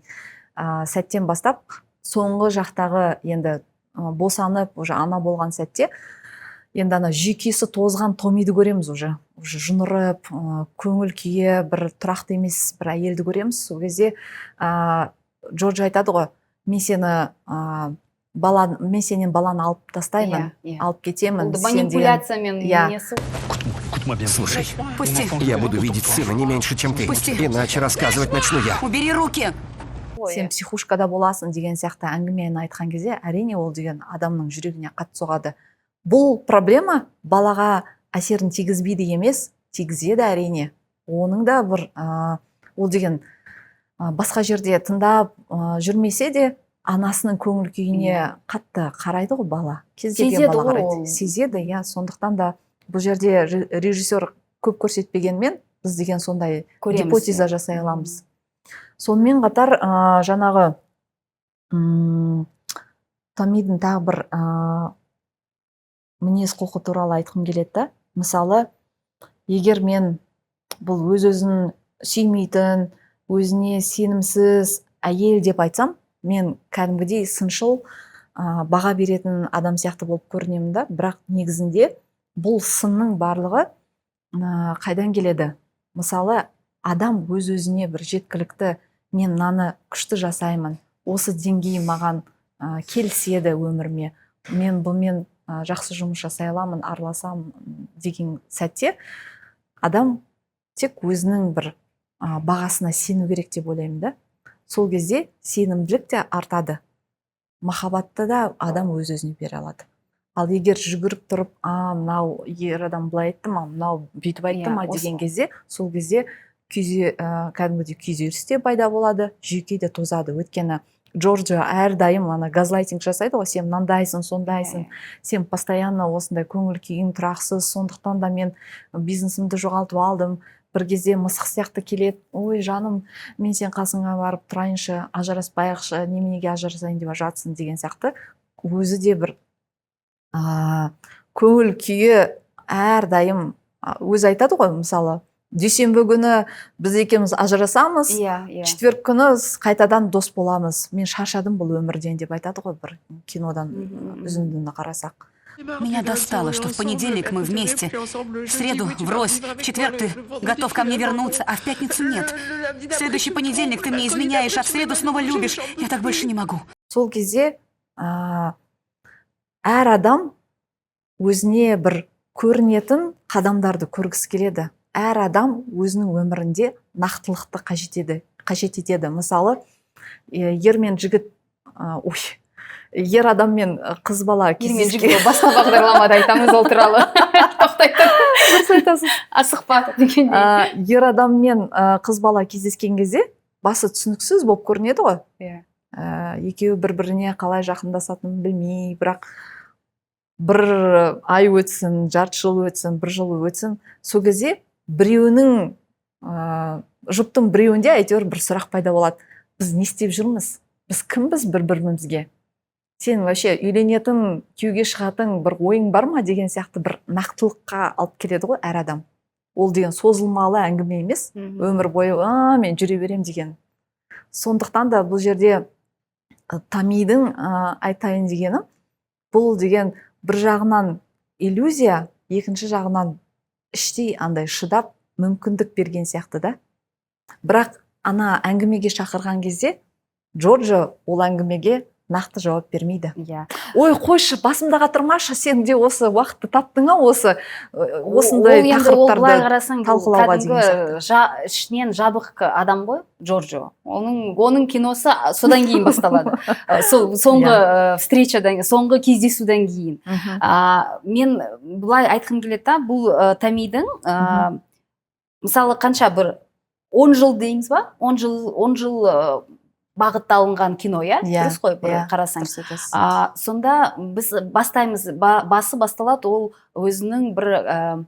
сәттен бастап, соңғы жақтағы енді босанып, уже ана болған сәтте, енді ана жүйкесі тозған Томиді көреміз. Уже жынырып, көңіл күйі бір тұрақты емес бір әйелді көреміз. Сол кезде Джорджо айтады ғой: «Мен сені бала, мен сенен баланы алып тастаймын, Иә, иә. алып кетемін». Ол да Сен деген- манипуляциямен несі. Слушай, Пусти. Я буду видеть сына не меньше, чем ты. Пусти. Иначе рассказывать начну я. Убери руки. «Сен психушкада боласың» деген сияқты әңгімені айтқан кезде, әрине, ол деген адамның жүрегіне қатты соғады. Бұл проблема балаға әсерін тигізбейді емес, тигізеді, әрине. Оның да бір ол деген басқа жерде тыңдап жүрмесе де, анасының көңіл күйіне қатты қарайды ғой бала. Кез келген Сезеді бала ғой қарайды, ол. сезеді, иә. Сондықтан да бұл жерде режиссер көп көрсетпегенмен, біз деген сондай Көреміз, гипотеза иә. жасай аламыз. Сонымен қатар жаңағы Томидің тағы бір мінез құлқы туралы айтқым келеді да. Мысалы, егер мен бұл өз өзін сүймейтін, өзіне сенімсіз әйел деп айтсам, мен кәдімгідей сыншыл баға беретін адам сияқты болып көрінемін да. Бірақ негізінде бұл сынның барлығы қайдан келеді? Мысалы, адам өз өзіне бір жеткілікті, мен мынаны күшті жасаймын, осы деңгей маған келіседі өміріме, мен бұнымен жақсы жұмыс жасай аламын, араласамын деген сәтте, адам тек өзінің бір бағасына сену керек деп ойлаймын да. Сол кезде сенімділік те артады, махаббатты да адам өз өзіне бере алады. Ал егер жүгіріп тұрып, а мынау ер адам былай айтты ма, мынау бүйтіп айтты ма деген кезде, сол кезде кәдімгідей күйзеліс те пайда болады, жүйке де тозады. Өйткені Джорджио әрдайым ана газлайтинг жасайды ғой: «Сен мынандайсың, сондайсың, сен постоянно осындай, көңіл күйің тұрақсыз, сондықтан да мен бизнесімді жоғалтып алдым». Бір кезде мысық сияқты келеді: «Ой, жаным, мен сен қасыңа барып тұрайыншы, ажыраспайықшы, неменеге ажырасайын деп жатсың» деген сияқты. Өзі де бір көңіл күйі әрдайым, өзі айтады ғой, мысалы, «Дүйсенбі күні біз екеуміз ажырасамыз, иә иә четверг күні қайтадан дос боламыз, мен шаршадым бұл өмірден» деп айтады ғой, бір кинодан үзіндіні қарасақ. Меня достало, что в понедельник мы вместе, в среду врозь, в четверг ты готов ко мне вернуться, а в пятницу нет. В следующий понедельник ты мне изменяешь, а в среду снова любишь. Я так больше не могу. Сол кезде әр адам өзіне бір көрінетін қадамдарды көргісі келеді. Әр адам өзінің өмірінде нақтылықты қажет етеді. Мысалы, ер мен жігіт, ой, ер адам мен қыз бала Ер мен кездескен жігіт, басқа бағдарламада айтамыз ол туралы, тоқтай тұр. Дұрыс айтасыз. Асықпа дегендей. Ер адам мен қыз бала кездескен кезде басы түсініксіз болып көрінеді ғой. Екеуі бір біріне қалай жақындасатынын білмей, бірақ бір ай өтсін, жарты жыл өтсін, бір жыл өтсін, сол кезде біреуінің, жұптың біреуінде әйтеуір бір сұрақ пайда болады: біз не істеп жүрміз, біз кімбіз бір бірімізге, сен вообще үйленетін, күйеуге шығатын бір ойың бар ма деген сияқты бір нақтылыққа алып келеді ғой әр адам. Ол деген созылмалы әңгіме емес, өмір бойы мен жүре беремін деген. Сондықтан да бұл жерде Томидің айтайын дегенім, бұл деген бір жағынан иллюзия, екінші жағынан іштей андай шыдап, мүмкіндік берген сияқты да. Бірақ ана әңгімеге шақырған кезде Джорджо ол әңгімеге нақты жауап бермейді. «Ой, қойшы, басымда қатырмашы, сен де осы уақытты таптың ау осы осындай Ол енді, ол былай тақырыптарды қарасаң, бұл талқылауға» деген кәдімгі ішінен жабық адам ғой Джорджо. Оның киносы содан кейін басталады. Сол соңғы встречадан, соңғы кездесуден кейін. Мен былай айтқым келеді да, бұл Томидің мысалы, қанша, бір 10 жыл дейміз ба, 10 жыл, 10 жыл бағытталынған кино, иә? Иә, Дұрыс қой, бір иә, қарасаң. Дұрыс айтасыз. Сонда біз бастаймыз, басы басталады, ол өзінің бір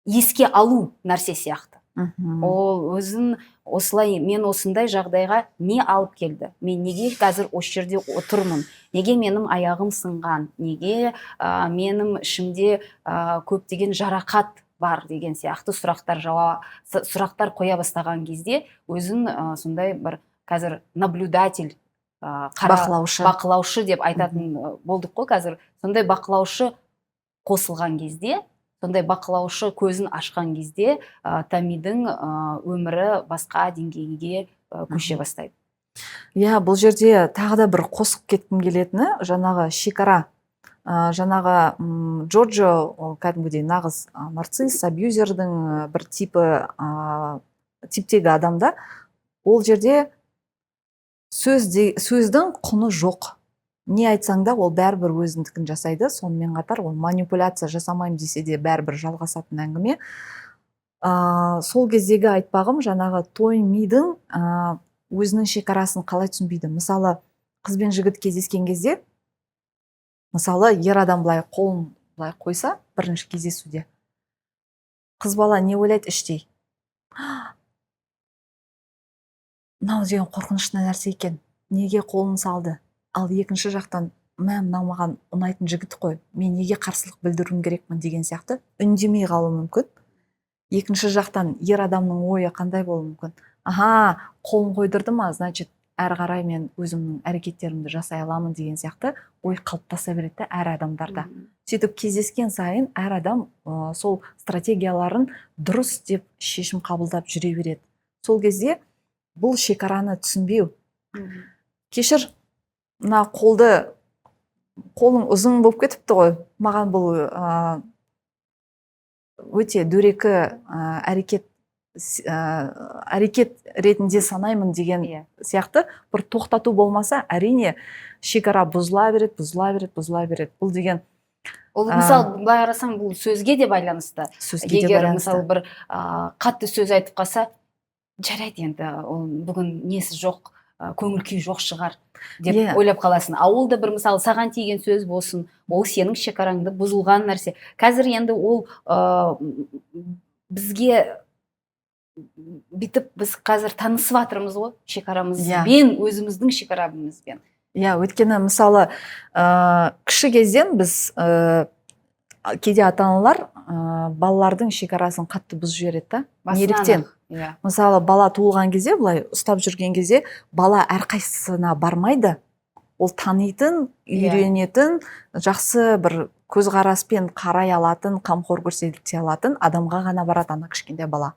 еске алу нәрсе сияқты. Ол өзін осылай, мен осындай жағдайға не алып келді, мен неге қазір осы жерде отырмын, неге менің аяғым сынған, неге менің ішімде көптеген жарақат бар деген сияқты сұрақтар сұрақтар қоя бастаған кезде өзін сондай бір қазір наблюдатель, бақылаушы. Бақылаушы деп айтатын болдық қой қазір. Сондай бақылаушы қосылған кезде, сондай бақылаушы көзін ашқан кезде Томмидің өмірі басқа деңгейге көше бастайды. Иә, бұл жерде тағы да бір қосып кеткім келетіні жаңағы шекара. Жаңағы Джорджо ол кәдімгідей нағыз нарцисс, абьюзердің бір типі, типтегі адамда. Ол жерде сөздің құны жоқ. Не айтсаң да, ол бәрібір өзіндікін жасайды. Сонымен қатар ол манипуляция жасамаймын десе де, бәрібір жалғасатын әңгіме. Сол кездегі айтпағым, жаңағы Томмидің өзінің шекарасын қалай түсінбейді. Мысалы, қыз бен жігіт кездескен кезде, мысалы, ер адам былай қолын былай қойса бірінші кездесуде, қыз бала не ойлайды іштей? Мынау деген қорқынышты нәрсе екен, неге қолын салды? Ал екінші жақтан, мә, мынау маған ұнайтын жігіт қой, мен неге қарсылық білдіруім керекпін деген сияқты үндемей қалуы мүмкін. Екінші жақтан ер адамның ойы қандай болуы мүмкін? Аха, қолын қойдырды ма, значит, әрі қарай мен өзімнің әрекеттерімді жасай аламын деген сияқты ой қалыптаса береді да әр адамдарда. Сөйтіп кездескен сайын әр адам сол стратегияларын дұрыс деп шешім қабылдап жүре береді. Сол кезде бұл шекараны түсінбеу. Кешір, мына қолды, қолың ұзын болып кетіпті ғой, маған бұл өте дөрекі әрекет ретінде санаймын деген сияқты бір тоқтату болмаса, әрине, шекара бұзыла береді, бұзыла береді, бұзыла береді. Бұл деген Ол, мысалы, былай қарасаң, бұл сөзге де байланысты. Сөзге де Егер, байланысты. мысалы, бір қатты сөз айтып қалса, жарайды енді, ол бүгін несі жоқ, көңіл күйі жоқ шығар деп ойлап қаласың. А ол да бір, мысалы, саған тиген сөз болсын, ол сенің шекараңды бұзылған нәрсе. Қазір енді ол бізге бүйтіп, біз қазір танысып жатырмыз ғой шекарамызбен, өзіміздің шекарамызбен. Иә, өйткені, мысалы, кіші кезден біз кейде ата аналар балалардың шекарасын қатты бұзып жібереді да. Басынан Неліктен? ақ, иә. Мысалы, бала туылған кезде былай ұстап жүрген кезде бала әрқайсысына бармайды. Ол танитын, үйренетін, жақсы бір көзқараспен қарай алатын, қамқор көрсете алатын адамға ғана барады ана кішкентай бала.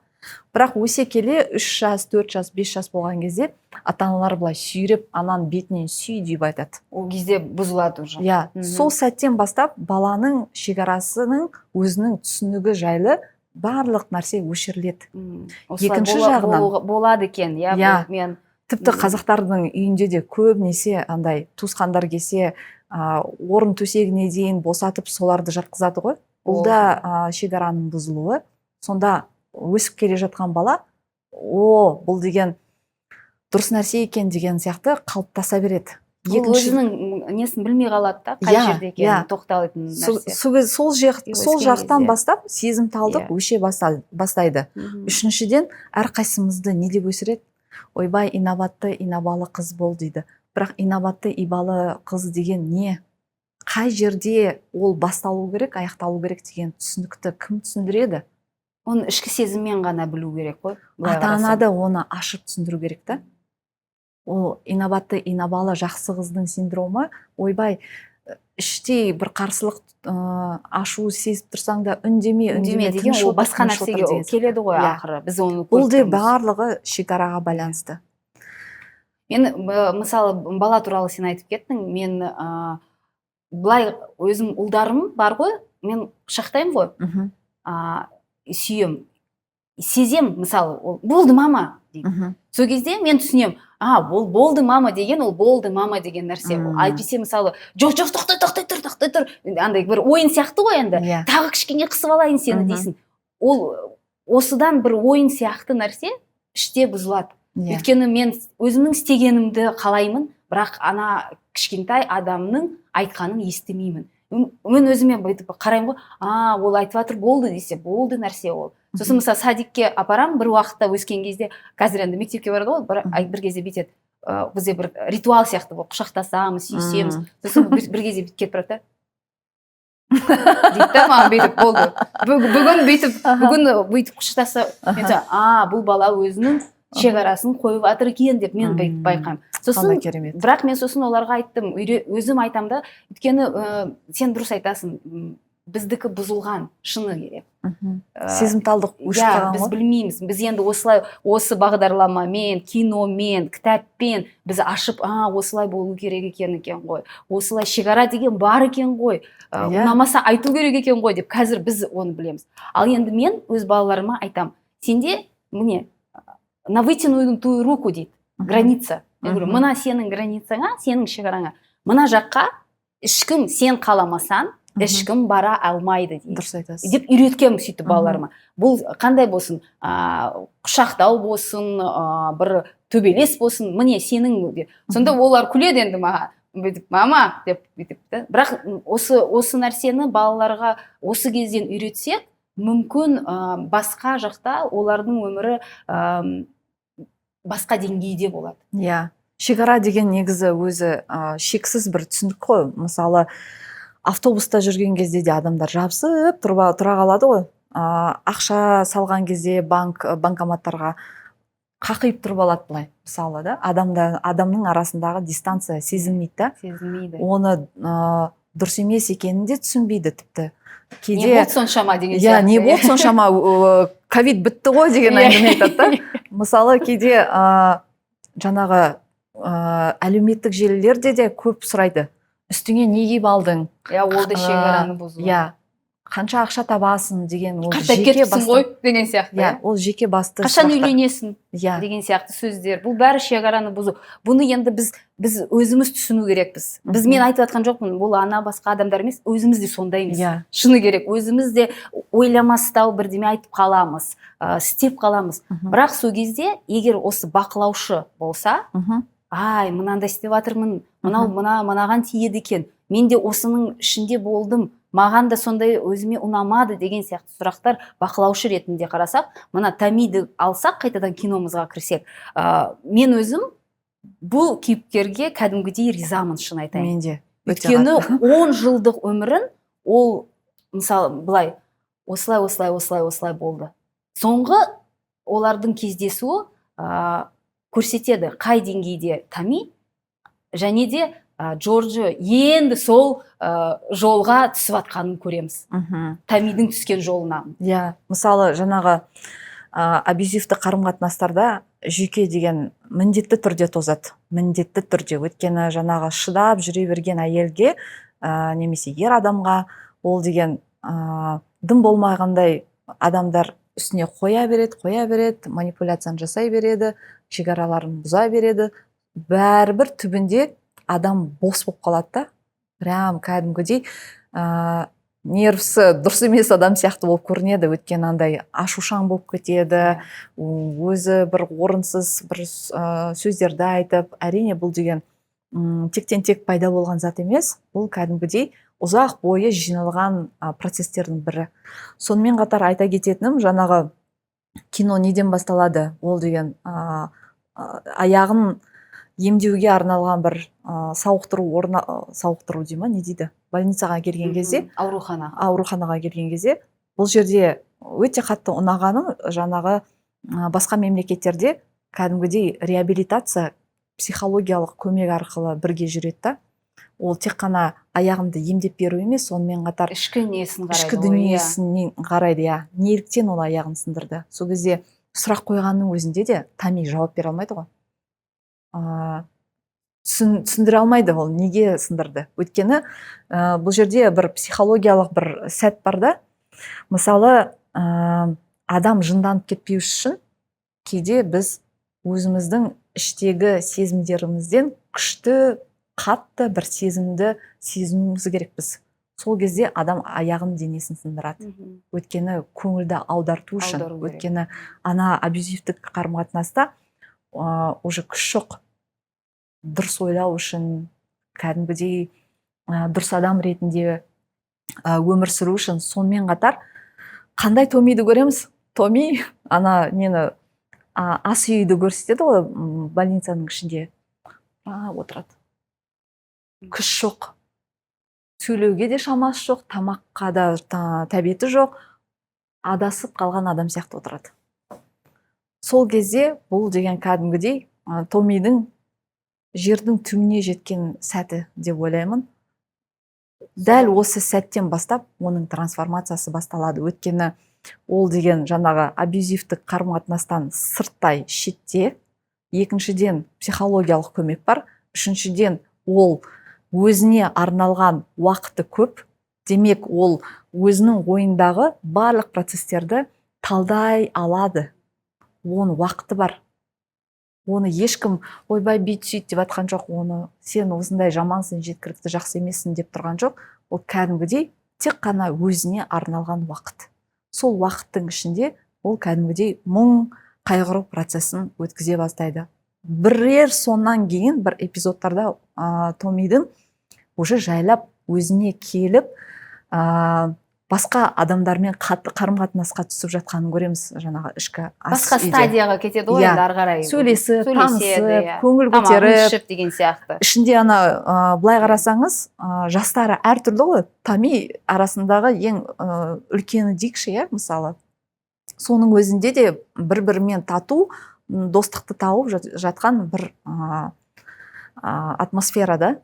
Бірақ өсе келе 3 жас, 4 жас, 5 жас болған кезде ата аналар былай сүйреп, ананың бетінен сүй деп айтады. Ол кезде бұзылады уже. Иә, сол сәттен бастап баланың шекарасының өзінің түсінігі жайлы барлық нәрсе өшіріледі. Осылай Екінші жағынан- болады екен, иә, Иә. бұл мен Тіпті қазақтардың үйінде де көбінесе андай туысқандар келсе, орын төсегіне дейін босатып, соларды жатқызады ғой. Бұл Ол- да шекараның бұзылуы. Сонда өсіп келе жатқан бала, о, бұл деген дұрыс нәрсе екен деген сияқты қалыптаса береді. Ол өзінің несін білмей қалады да, қай жерде екенін, тоқталатын нәрсе. Сол, И сол өскен жақтан кезде. бастап сезімталдық өше бастайды. Үшіншіден, әрқайсымызды не деп өсіреді? Ойбай, инабатты, инабалы қыз бол дейді. Бірақ инабатты, ибалы қыз деген не? Қай жерде ол басталу керек, аяқталу керек деген түсінікті кім түсіндіреді? Оны ішкі сезіммен ғана білу керек қой, былай Ата ана қарасаң. да оны ашып түсіндіру керек та. Ол инабатты, инабалы жақсы қыздың синдромы, ойбай, іштей бір қарсылық, ашу сезіп тұрсаң да, үндеме, үндеме үндеме, деген тыныш ол отыр, басқа тыныш отыр нәрсеге деген келеді ғой Иә. ақыры, біз оны Бұл көріп де тұрмыз. барлығы шекараға байланысты. Мен мысалы, бала туралы сен айтып кеттің. Мен былай өзім ұлдарым бар ғой, мен құшақтаймын ғой, сүйем, сезем, мысалы, ол «болды, мама» дейді. Сол кезде мен түсінемін, а ол «болды, мама» деген, ол «болды, мама» деген нәрсе ол. Әйтпесе, мысалы, «жоқ, жоқ, тоқтай, тоқтай тұр, тоқтай тұр», андай бір ойын сияқты ғой енді, «тағы кішкене қысып алайын сені» дейсің. Ол осыдан бір ойын сияқты нәрсе іште бұзылады. Өйткені мен өзімнің істегенімді қалаймын, бірақ ана кішкентай адамның айтқанын естімеймін. Мен өзіме бүйтіп қараймын ғой, а ол айтып жатыр «болды» десе, болды нәрсе ол. Сосын, мысалы, садикке апарамын бір уақытта, өскен кезде. Қазір енді мектепке барады ғой, бір кезде бүйтеді, бізде бір ритуал сияқты болып құшақтасамыз, сүйісеміз. Сосын бір кезде бүйтіп кетіп барады да, дейді да маған бүйтіп: «Болды, бүгін бүйтіп, бүгін бүйтіп құшақтаса». Мен айтамын: «А, бұл бала өзінің шекарасын қойып жатыр екен», — деп мен бүйтіп байқаймын. Сосын Қандай керемет. Бірақ мен сосын оларға айттым, өзім айтамын да, өйткені сен дұрыс айтасың, біздікі бұзылған, шыны керек. Сезімталдық өшіп Иә, қалған біз ғой. білмейміз. Біз енді осылай, осы бағдарламамен, киномен, кітаппен біз ашып, а, осылай болу керек екен ғой, осылай шекара деген бар екен ғой, ұнамаса айту керек екен ғой деп қазір біз оны білеміз. Ал енді мен өз балаларыма айтам: «Сенде, міне, на вытянутую руку, — дейді, — граница». Я говорю, мына сенің границаңа, сенің шекараңа, мына жаққа ешкім, сен қаламасаң, ешкім бара алмайды дейді Дұрыс айтасыз. деп үйреткенмін сөйтіп балаларыма. Бұл қандай болсын, құшақтау болсын, бір төбелес болсын, міне сенің деп. Сонда олар күледі енді маған бүйтіп: «Мама», — деп бүйтіп та. Бірақ осы нәрсені балаларға осы кезден үйретсек, мүмкін, басқа жақта олардың өмірі басқа деңгейде болады. Иә, шекара деген негізі өзі шексіз бір түсінік қой. Мысалы, автобуста жүрген кезде де адамдар жабысып тұра қалады ғой. Ақша салған кезде банкоматтарға қақиып тұрып алады былай, мысалы да. Адамның арасындағы дистанция сезілмейді да. Сезілмейді. Оны дұрыс емес екенін де түсінбейді тіпті Не кейде. болды соншама деген Иә, сияқты. не болды соншама, ковид бітті ғой деген әңгіме айтады да. Мысалы, кейде жаңағы әлеуметтік желілерде де көп сұрайды: үстіңе не киіп алдың? Иә, ол да шекараны бұзу. Иә, қанша ақша табасың деген, ол Қартайып жеке кетіпсің басты ғой деген сияқты. Иә, ол жеке басты Қашан сұрақтар. үйленесің деген сияқты сөздер, бұл бәрі шекараны бұзу. Бұны енді біз өзіміз түсіну керекпіз. Біз, мен айтып жатқан жоқпын, бұл ана басқа адамдар емес, өзіміз де сондаймыз. Шыны керек, өзіміз де ойламастау бірдеме айтып қаламыз, істеп қаламыз. Бірақ сол кезде егер осы бақылаушы болса, ай, мынандай істеп жатырмын, мынау мына мынаған тиеді екен, мен де осының ішінде болдым, маған да сондай, өзіме ұнамады деген сияқты сұрақтар, бақылаушы ретінде қарасақ, мына Тамиді алсақ, қайтадан киномызға кірсек, мен өзім бұл кейіпкерге кәдімгідей ризамын, шын айтайын. Мен де өте Өйткені қатты. 10 жылдық өмірін ол, мысалы, былай, осылай, осылай, осылай, осылай болды. Соңғы олардың кездесуі көрсетеді қай деңгейде Тами және де Джорджо енді сол жолға түсіп жатқанын көреміз, Тамидің түскен жолына. Иә, мысалы, жаңағы абьюзивті қарым қатынастарда жүйке деген міндетті түрде тозады, міндетті түрде. Өйткені жаңағы шыдап жүре берген әйелге немесе ер адамға ол деген дым болмағандай адамдар үстіне қоя береді, қоя береді, манипуляцияны жасай береді, шекараларын бұза береді. Бәрібір түбінде адам бос болып қалады да, прям кәдімгідей нервісі дұрыс емес адам сияқты болып көрінеді. Өйткені андай ашушаң болып кетеді, өзі бір орынсыз бір сөздерді айтып. Әрине, бұл деген тектен тек пайда болған зат емес, бұл кәдімгідей ұзақ бойы жиналған процестердің бірі. Сонымен қатар айта кететінім, жаңағы кино неден басталады? Ол деген аяғын емдеуге арналған бір сауықтыру орны, сауықтыру дей ма, не дейді, больницаға келген кезде. Аурухана. Ауруханаға келген кезде бұл жерде өте қатты ұнағаным, жаңағы басқа мемлекеттерде кәдімгідей реабилитация психологиялық көмек арқылы бірге жүреді да. Ол тек қана аяғымды емдеп беру емес, сонымен қатар Ішкі несін қарайды ішкі ғой, иә. дүниесін қарайды, иә, неліктен ол аяғын сындырды. Сол кезде сұрақ қойғанның өзінде де Тами жауап бере алмайды ғой, түсіндіре алмайды ол неге сындырды. Өйткені бұл жерде бір психологиялық бір сәт бар да. Мысалы, адам жынданып кетпеу үшін кейде біз өзіміздің іштегі сезімдерімізден күшті, қатты бір сезімді сезінуіміз керекпіз. Сол кезде адам аяғын, денесін сындырады. Өйткені көңілді аударту үшін. Аудару керек. Өйткені ана абьюзивтік қарым қатынаста уже күш жоқ дұрыс ойлау үшін, кәдімгідей дұрыс адам ретінде өмір сүру үшін. Сонымен қатар қандай Томиді көреміз? Томи ана нені, ас үйді көрсетеді ғой, больницаның ішінде отырады, күш жоқ, сөйлеуге де шамасы жоқ, тамаққа да тәбеті жоқ, адасып қалған адам сияқты отырады. Сол кезде бұл деген кәдімгідей Томидің жердің түбіне жеткен сәті деп ойлаймын. Дәл осы сәттен бастап оның трансформациясы басталады, өйткені ол деген жаңағы абьюзивтік қарым қатынастан сырттай, шетте. Екіншіден, психологиялық көмек бар. Үшіншіден, ол өзіне арналған уақыты көп. Демек, ол өзінің ойындағы барлық процестерді талдай алады, оның уақыты бар. Оны ешкім «ойбай, бүйт, сөйт» деп жатқан жоқ, оны «сен осындай жамансың, жеткілікті жақсы емессің» деп тұрған жоқ. Ол кәдімгідей тек қана өзіне арналған уақыт. Сол уақыттың ішінде ол кәдімгідей мұң, қайғыру процесін өткізе бастайды. Бірер сонан кейін бір эпизодтарда Томидің уже жайлап өзіне келіп, басқа адамдармен қарым қатынасқа түсіп жатқанын көреміз, жаңағы ішкі ас Басқа үйде. стадияға кетеді ғой. Иә. Енді ары қарай Сөйлесіп, сөйлеседі, танысып, иә. көңіл Тамағын көтеріп. ішіп деген сияқты. Ішінде ана былай қарасаңыз, жастары әртүрлі ғой. Томи арасындағы ең үлкені дейікші, иә, мысалы. Соның өзінде де бір бірімен тату, достықты тауып жатқан бір атмосфера да.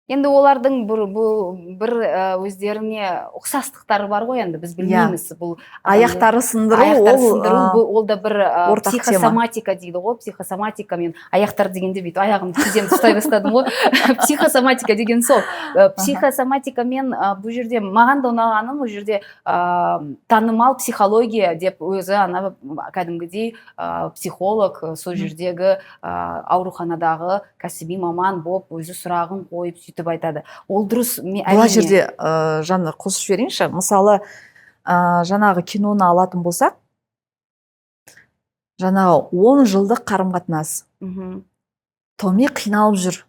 Енді олардың бір, бұл бір өздеріне ұқсастықтары бар ғой. Енді біз білмейміз бұл Аяқтары сындыру. Аяқтар Ол сындыру, бұл, ол да бір ортақ тема. психосоматика дейді ғой. Психосоматика, мен аяқтар дегенде бүйтіп аяғымды, тіземді ұстай бастадым ғой. Психосоматика деген сол. Психосоматикамен бұл жерде маған да ұнағаны, бұл жерде танымал психология деп өзі ана кәдімгідей психолог, сол жердегі ауруханадағы кәсіби маман болып өзі сұрағын қойып, сөйтіп айтады. Ол дұрыс. Бұл Әрине. жерде Жанна, қосып жіберейінші. Мысалы, жаңағы киноны алатын болсақ, жаңағы 10 жылдық қарым қатынас Томи қиналып жүр.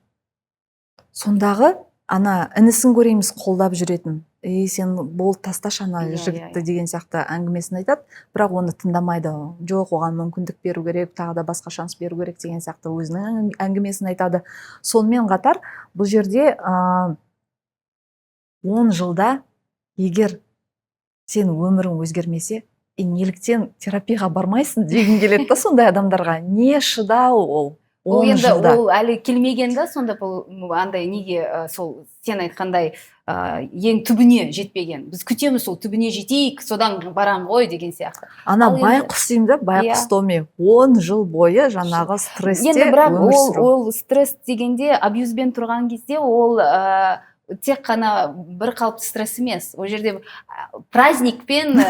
Сондағы ана інісін көреміз қолдап жүретін: «Ей, сен бол, тасташы ана жігітті» деген сияқты әңгімесін айтады, бірақ оны тыңдамайды. «Жоқ, оған мүмкіндік беру керек, тағы да басқа шанс беру керек» деген сияқты өзінің әңгімесін айтады. Сонымен қатар бұл жерде 10 жылда егер сен өмірің өзгермесе, и неліктен терапияға бармайсың дегім келеді да. Сондай адамдарға не шыдау ол Ол 10 енді жылда? Ол әлі келмеген да сонда. Бұл андай неге, сол сен айтқандай, ең түбіне жетпеген. Біз күтеміз, сол түбіне жетейік, содан барам ғой деген сияқты. Ана Ал енді- байқұс деймін да, байқұс Томи 10 жыл бойы жаңағы стрессте Енді бірақ өмір ол сүру. ол стресс дегенде, абьюзбен тұрған кезде ол тек қана бір қалыпты стресс емес. Ол жерде праздникпен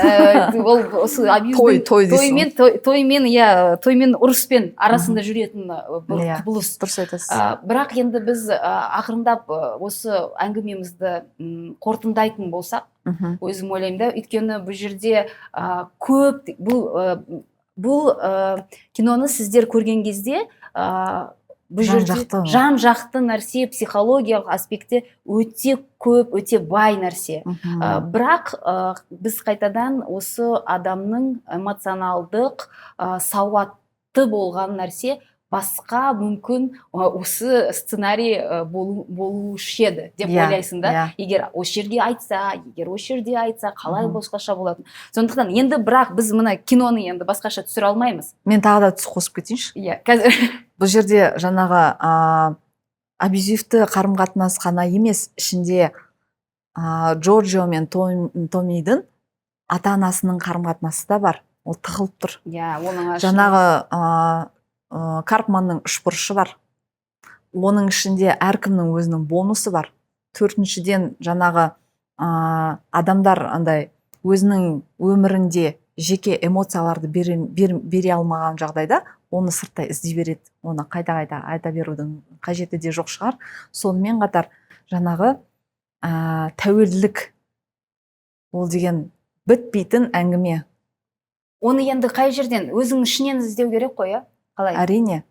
ол осы абьюзбен Той, той дейсің. Тоймен, тоймен, иә, тоймен, ұрыспен арасында жүретін бір құбылыс. Дұрыс айтасыз. Бірақ енді біз ақырындап осы әңгімемізді қорытындайтын болсақ, өзім ойлаймын да, өйткені бұл жерде көп бұл киноны сіздер көрген кезде бұл жерде Жан-жақты. жан жақты нәрсе, психологиялық аспекте өте көп, өте бай нәрсе. Бірақ біз қайтадан осы адамның эмоционалдық сауатты болған нәрсе басқа мүмкін осы сценарий болушы еді деп ойлайсың да. Егер осы жерге айтса, егер осы жерде айтса, қалай басқаша болатын. Сондықтан енді бірақ біз мына киноны енді басқаша түсіре алмаймыз. Мен тағы да түс қосып кетейінші. Иә, қазір. Бұл жерде жаңағы абьюзивті қарым қатынас қана емес, ішінде Джорджио мен Томидің ата анасының қарым қатынасы да бар, ол тығылып тұр. Иә, оның Жаңағы Карпманның үшбұрышы бар, оның ішінде әркімнің өзінің бонусы бар. Төртіншіден, жаңағы адамдар андай өзінің өмірінде жеке эмоцияларды бере алмаған жағдайда оны сырттай іздей береді. Оны қайта қайта айта берудің қажеті де жоқ шығар. Сонымен қатар жаңағы тәуелділік, ол деген бітпейтін әңгіме. Оны енді қай жерден, өзіңнің ішінен іздеу керек қой, иә, қалай? Әрине.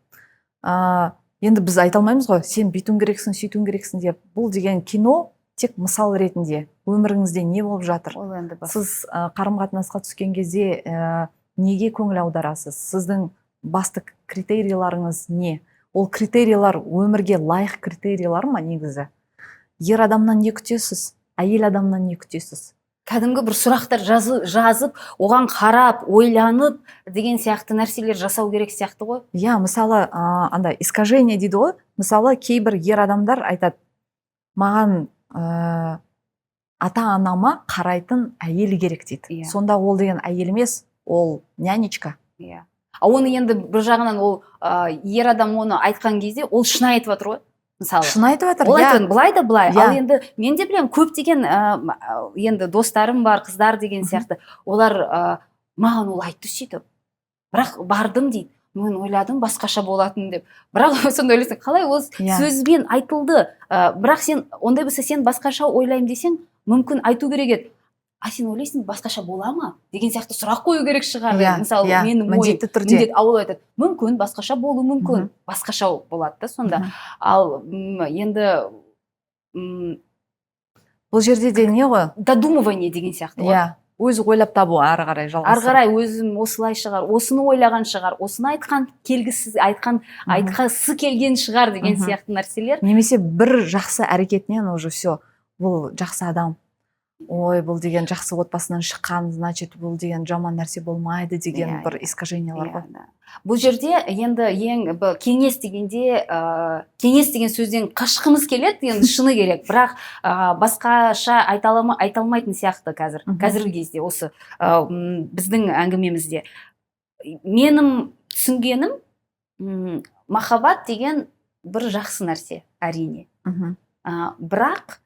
Енді біз айта алмаймыз ғой, сен бүйтуің керексің, сөйтуің керексің деп. Бұл деген кино тек мысал ретінде, өміріңізде не болып жатыр, Ол енді сіз қарым қатынасқа түскен кезде Неге көңіл аударасыз? Сіздің басты критерийларыңыз не? Ол критерийлар өмірге лайық критерийлар ма негізі? Ер адамнан не күтесіз, әйел адамнан не күтесіз? Кәдімгі бір сұрақтар жазып, оған қарап, ойланып деген сияқты нәрселер жасау керек сияқты ғой. Иә, мысалы, андай искажение дейді ғой. Мысалы, кейбір ер адамдар айтады: «Маған ата анама қарайтын әйел керек», — дейді. Сонда ол деген әйел емес, ол нянечка. Иә, а оны енді бір жағынан ол ер адам оны айтқан кезде, ол шын айтып жатыр ғой, мысалы. Шын айтып жатыр. Ол айтады былай да, былай. Ал енді мен де білемін, көптеген енді достарым бар, қыздар деген сияқты. Олар «Маған ол айтты сөйтіп, бірақ бардым, — дейді, — мен ойладым басқаша болатын» деп. Бірақ сонда ойлайсың, қалай ол сөзбен айтылды, бірақ сен ондай болса, сен басқаша ойлаймын десең, мүмкін, айту керек еді. А сен ойлайсың, басқаша бола ма деген сияқты сұрақ қою керек шығар. Мысалы, менің ойым Міндетті түрде. Міндет. А ол айтады: «Мүмкін, басқаша болуы мүмкін». Басқаша болады да сонда. Ал енді Бұл жерде де не ғой? Додумывание деген сияқты ғой. Иә, өзі ойлап табу, ары қарай жалғастыру. Ары қарай өзім осылай шығар, осыны ойлаған шығар, осыны айтқан келгісіз айтқан, айтқысы келген шығар деген сияқты нәрселер. Немесе бір жақсы әрекетінен уже все, бұл жақсы адам, ой, бұл деген жақсы отбасынан шыққан, значит, бұл деген жаман нәрсе болмайды деген бір искажениялар ғой. Иә, да. Бұл жерде енді ең кеңес дегенде, кеңес деген сөзден қашқымыз келеді енді, шыны керек, бірақ басқаша айта алмайтын сияқты қазір. Қазіргі кезде осы біздің әңгімемізде менің түсінгенім, махаббат деген бір жақсы нәрсе, әрине. Бірақ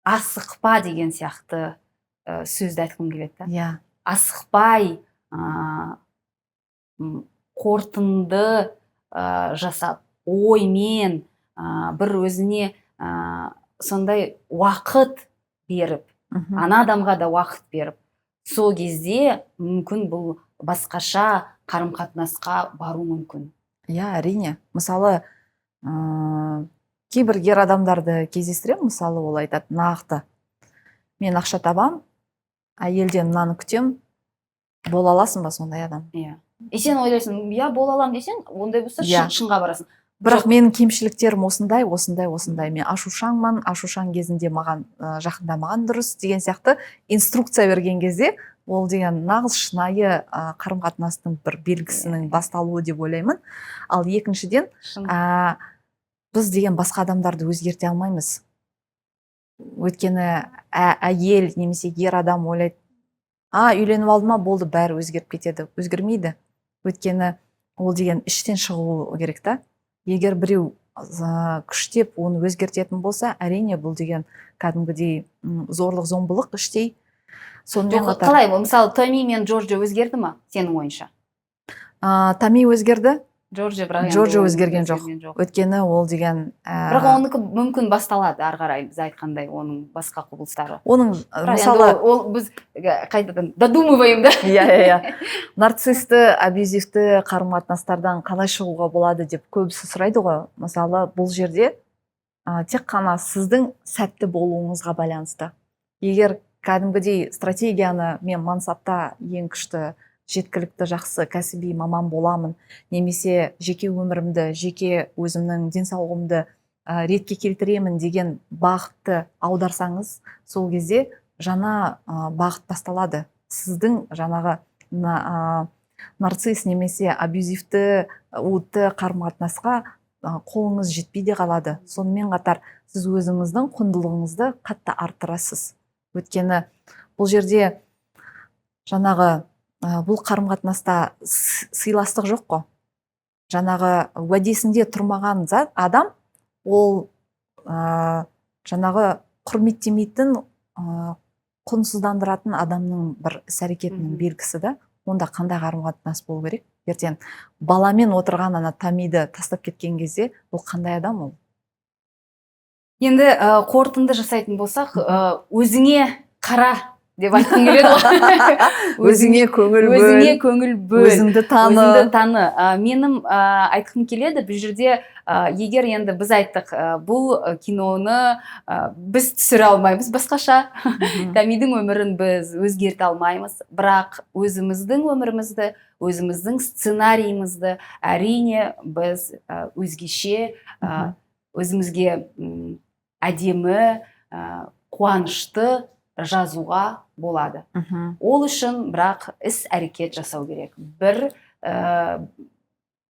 асықпа деген сияқты сөзді айтқым келеді да. Асықпай, қорытынды жасап, оймен, бір өзіне сондай уақыт беріп, ана адамға да уақыт беріп, сол кезде мүмкін бұл басқаша қарым қатынасқа бару мүмкін. Иә, әрине. Мысалы, кейбір ер адамдарды кездестіремін. Мысалы, ол айтады нақты: «Мен ақша табам, әйелден мынаны күтем». Бола аласың ба сондай адам? Иә, и сен ойлайсың: «Иә, бола аламын» десең, ондай болса, шынға барасың. Бірақ менің кемшіліктерім осындай, осындай, осындай, мен ашушаңмын, ашушаң кезінде маған жақындамаған дұрыс деген сияқты инструкция берген кезде, ол деген нағыз шынайы қарым қатынастың бір белгісінің басталуы деп ойлаймын. Ал екіншіден, біз деген басқа адамдарды өзгерте алмаймыз. Өйткені әйел немесе ер адам ойлайды: «А, үйленіп алды ма, болды, бәрі өзгеріп кетеді». Өзгермейді, өйткені ол деген іштен шығу керек та. Егер біреу күштеп оны өзгертетін болса, әрине, бұл деген кәдімгідей зорлық зомбылық іштей. Сонымен Жоқ, қатар, қалай, мысалы, Томми мен Джорджо өзгерді ма сенің ойыңша? Томми өзгерді. Джорджо, бірақ енді Джорджо ол өзгерген жоқ. Жоқ. Өйткені ол деген Бірақ оныкі мүмкін басталады ары қарай, біз айтқандай, оның басқа құбылыстары. Оның Бірақ енді мысалы, ол біз қайтадан додумываем да. Иә, нарцисті, абьюзивті қарым қатынастардан қалай шығуға болады деп көбісі сұрайды ғой. Мысалы, бұл жерде тек қана сіздің сәтті болуыңызға байланысты. Егер кәдімгідей стратегияны, мен мансапта ең күшті, жеткілікті, жақсы кәсіби маман боламын немесе жеке өмірімді, жеке өзімнің денсаулығымды ретке келтіремін деген бағытты аударсаңыз, сол кезде жаңа бағыт басталады. Сіздің жаңағы нарцисс немесе абьюзивті, уытты қарым қатынасқа қолыңыз жетпей де қалады. Сонымен қатар, сіз өзіңіздің құндылығыңызды қатты арттырасыз. Өйткені бұл жерде жаңағы бұл қарым қатынаста сыйластық жоқ қой. Жаңағы уәдесінде тұрмаған зат адам, ол жаңағы құрметтемейтін, құнсыздандыратын адамның бір іс әрекетінің белгісі да. Онда қандай қарым қатынас болу керек? Ертең баламен отырған ана Томмиді тастап кеткен кезде, ол қандай адам ол? Енді қорытынды жасайтын болсақ, өзіңе қара. Деп айтқым келеді ғой. Өзіңе көңіл бөл. Өзіңе көңіл бөл. Өзіңді таны. Өзіңді таны. Менің айтқым келеді бұл жерде, егер енді біз айттық, бұл киноны біз түсіре алмаймыз басқаша, Тамидің өмірін біз өзгерте алмаймыз, бірақ өзіміздің өмірімізді, өзіміздің сценарийімізді, әрине, біз өзгеше, өзімізге әдемі, қуанышты жазуға болады. Ол үшін бірақ іс әрекет жасау керек. Бір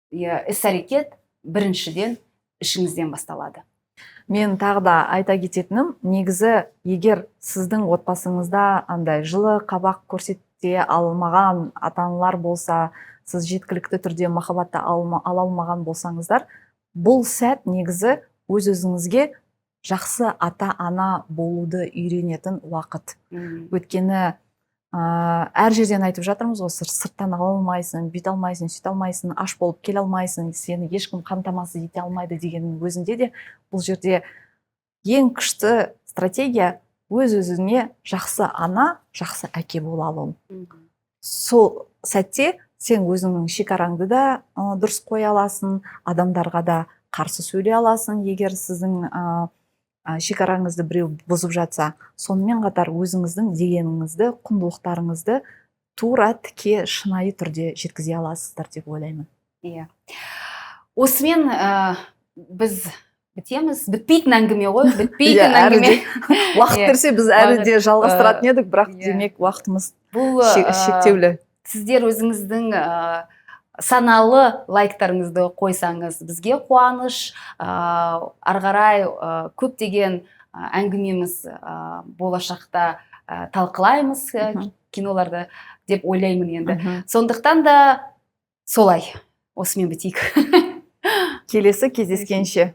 иә, іс әрекет біріншіден ішіңізден басталады. Мен тағы да айта кететінім, негізі, егер сіздің отбасыңызда андай жылы қабақ көрсете алмаған ата аналар болса, сіз жеткілікті түрде махаббатты ала алмаған болсаңыздар, бұл сәт негізі өз өзіңізге жақсы ата ана болуды үйренетін уақыт. Өйткені әр жерден айтып жатырмыз ғой, сырттан ала алмайсың, бүйте алмайсың, сөйте алмайсың, аш болып келе алмайсың, сені ешкім қамтамасыз ете алмайды дегеннің өзінде де, бұл жерде ең күшті стратегия — өз өзіңе жақсы ана, жақсы әке бола алу. Сол сәтте сен өзіңнің шекараңды да дұрыс қоя аласың, адамдарға да қарсы сөйлей аласың, егер сіздің шекараңызды біреу бұзып жатса. Сонымен қатар өзіңіздің дегеніңізді, құндылықтарыңызды тура, тіке, шынайы түрде жеткізе аласыздар деп ойлаймын. Иә, осымен біз бітеміз. Бітпейтін әңгіме ғой, бітпейтін Иә, әрі әңгіме. де уақыт берсе, біз әлі де жалғастыратын едік, бірақ демек, уақытымыз бұл шектеулі. Сіздер өзіңіздің саналы лайктарыңызды қойсаңыз, бізге қуаныш. Ары қарай көптеген әңгімеміз болашақта талқылаймыз киноларды деп ойлаймын енді. Сондықтан да солай, осымен бітейік. Келесі кездескенше.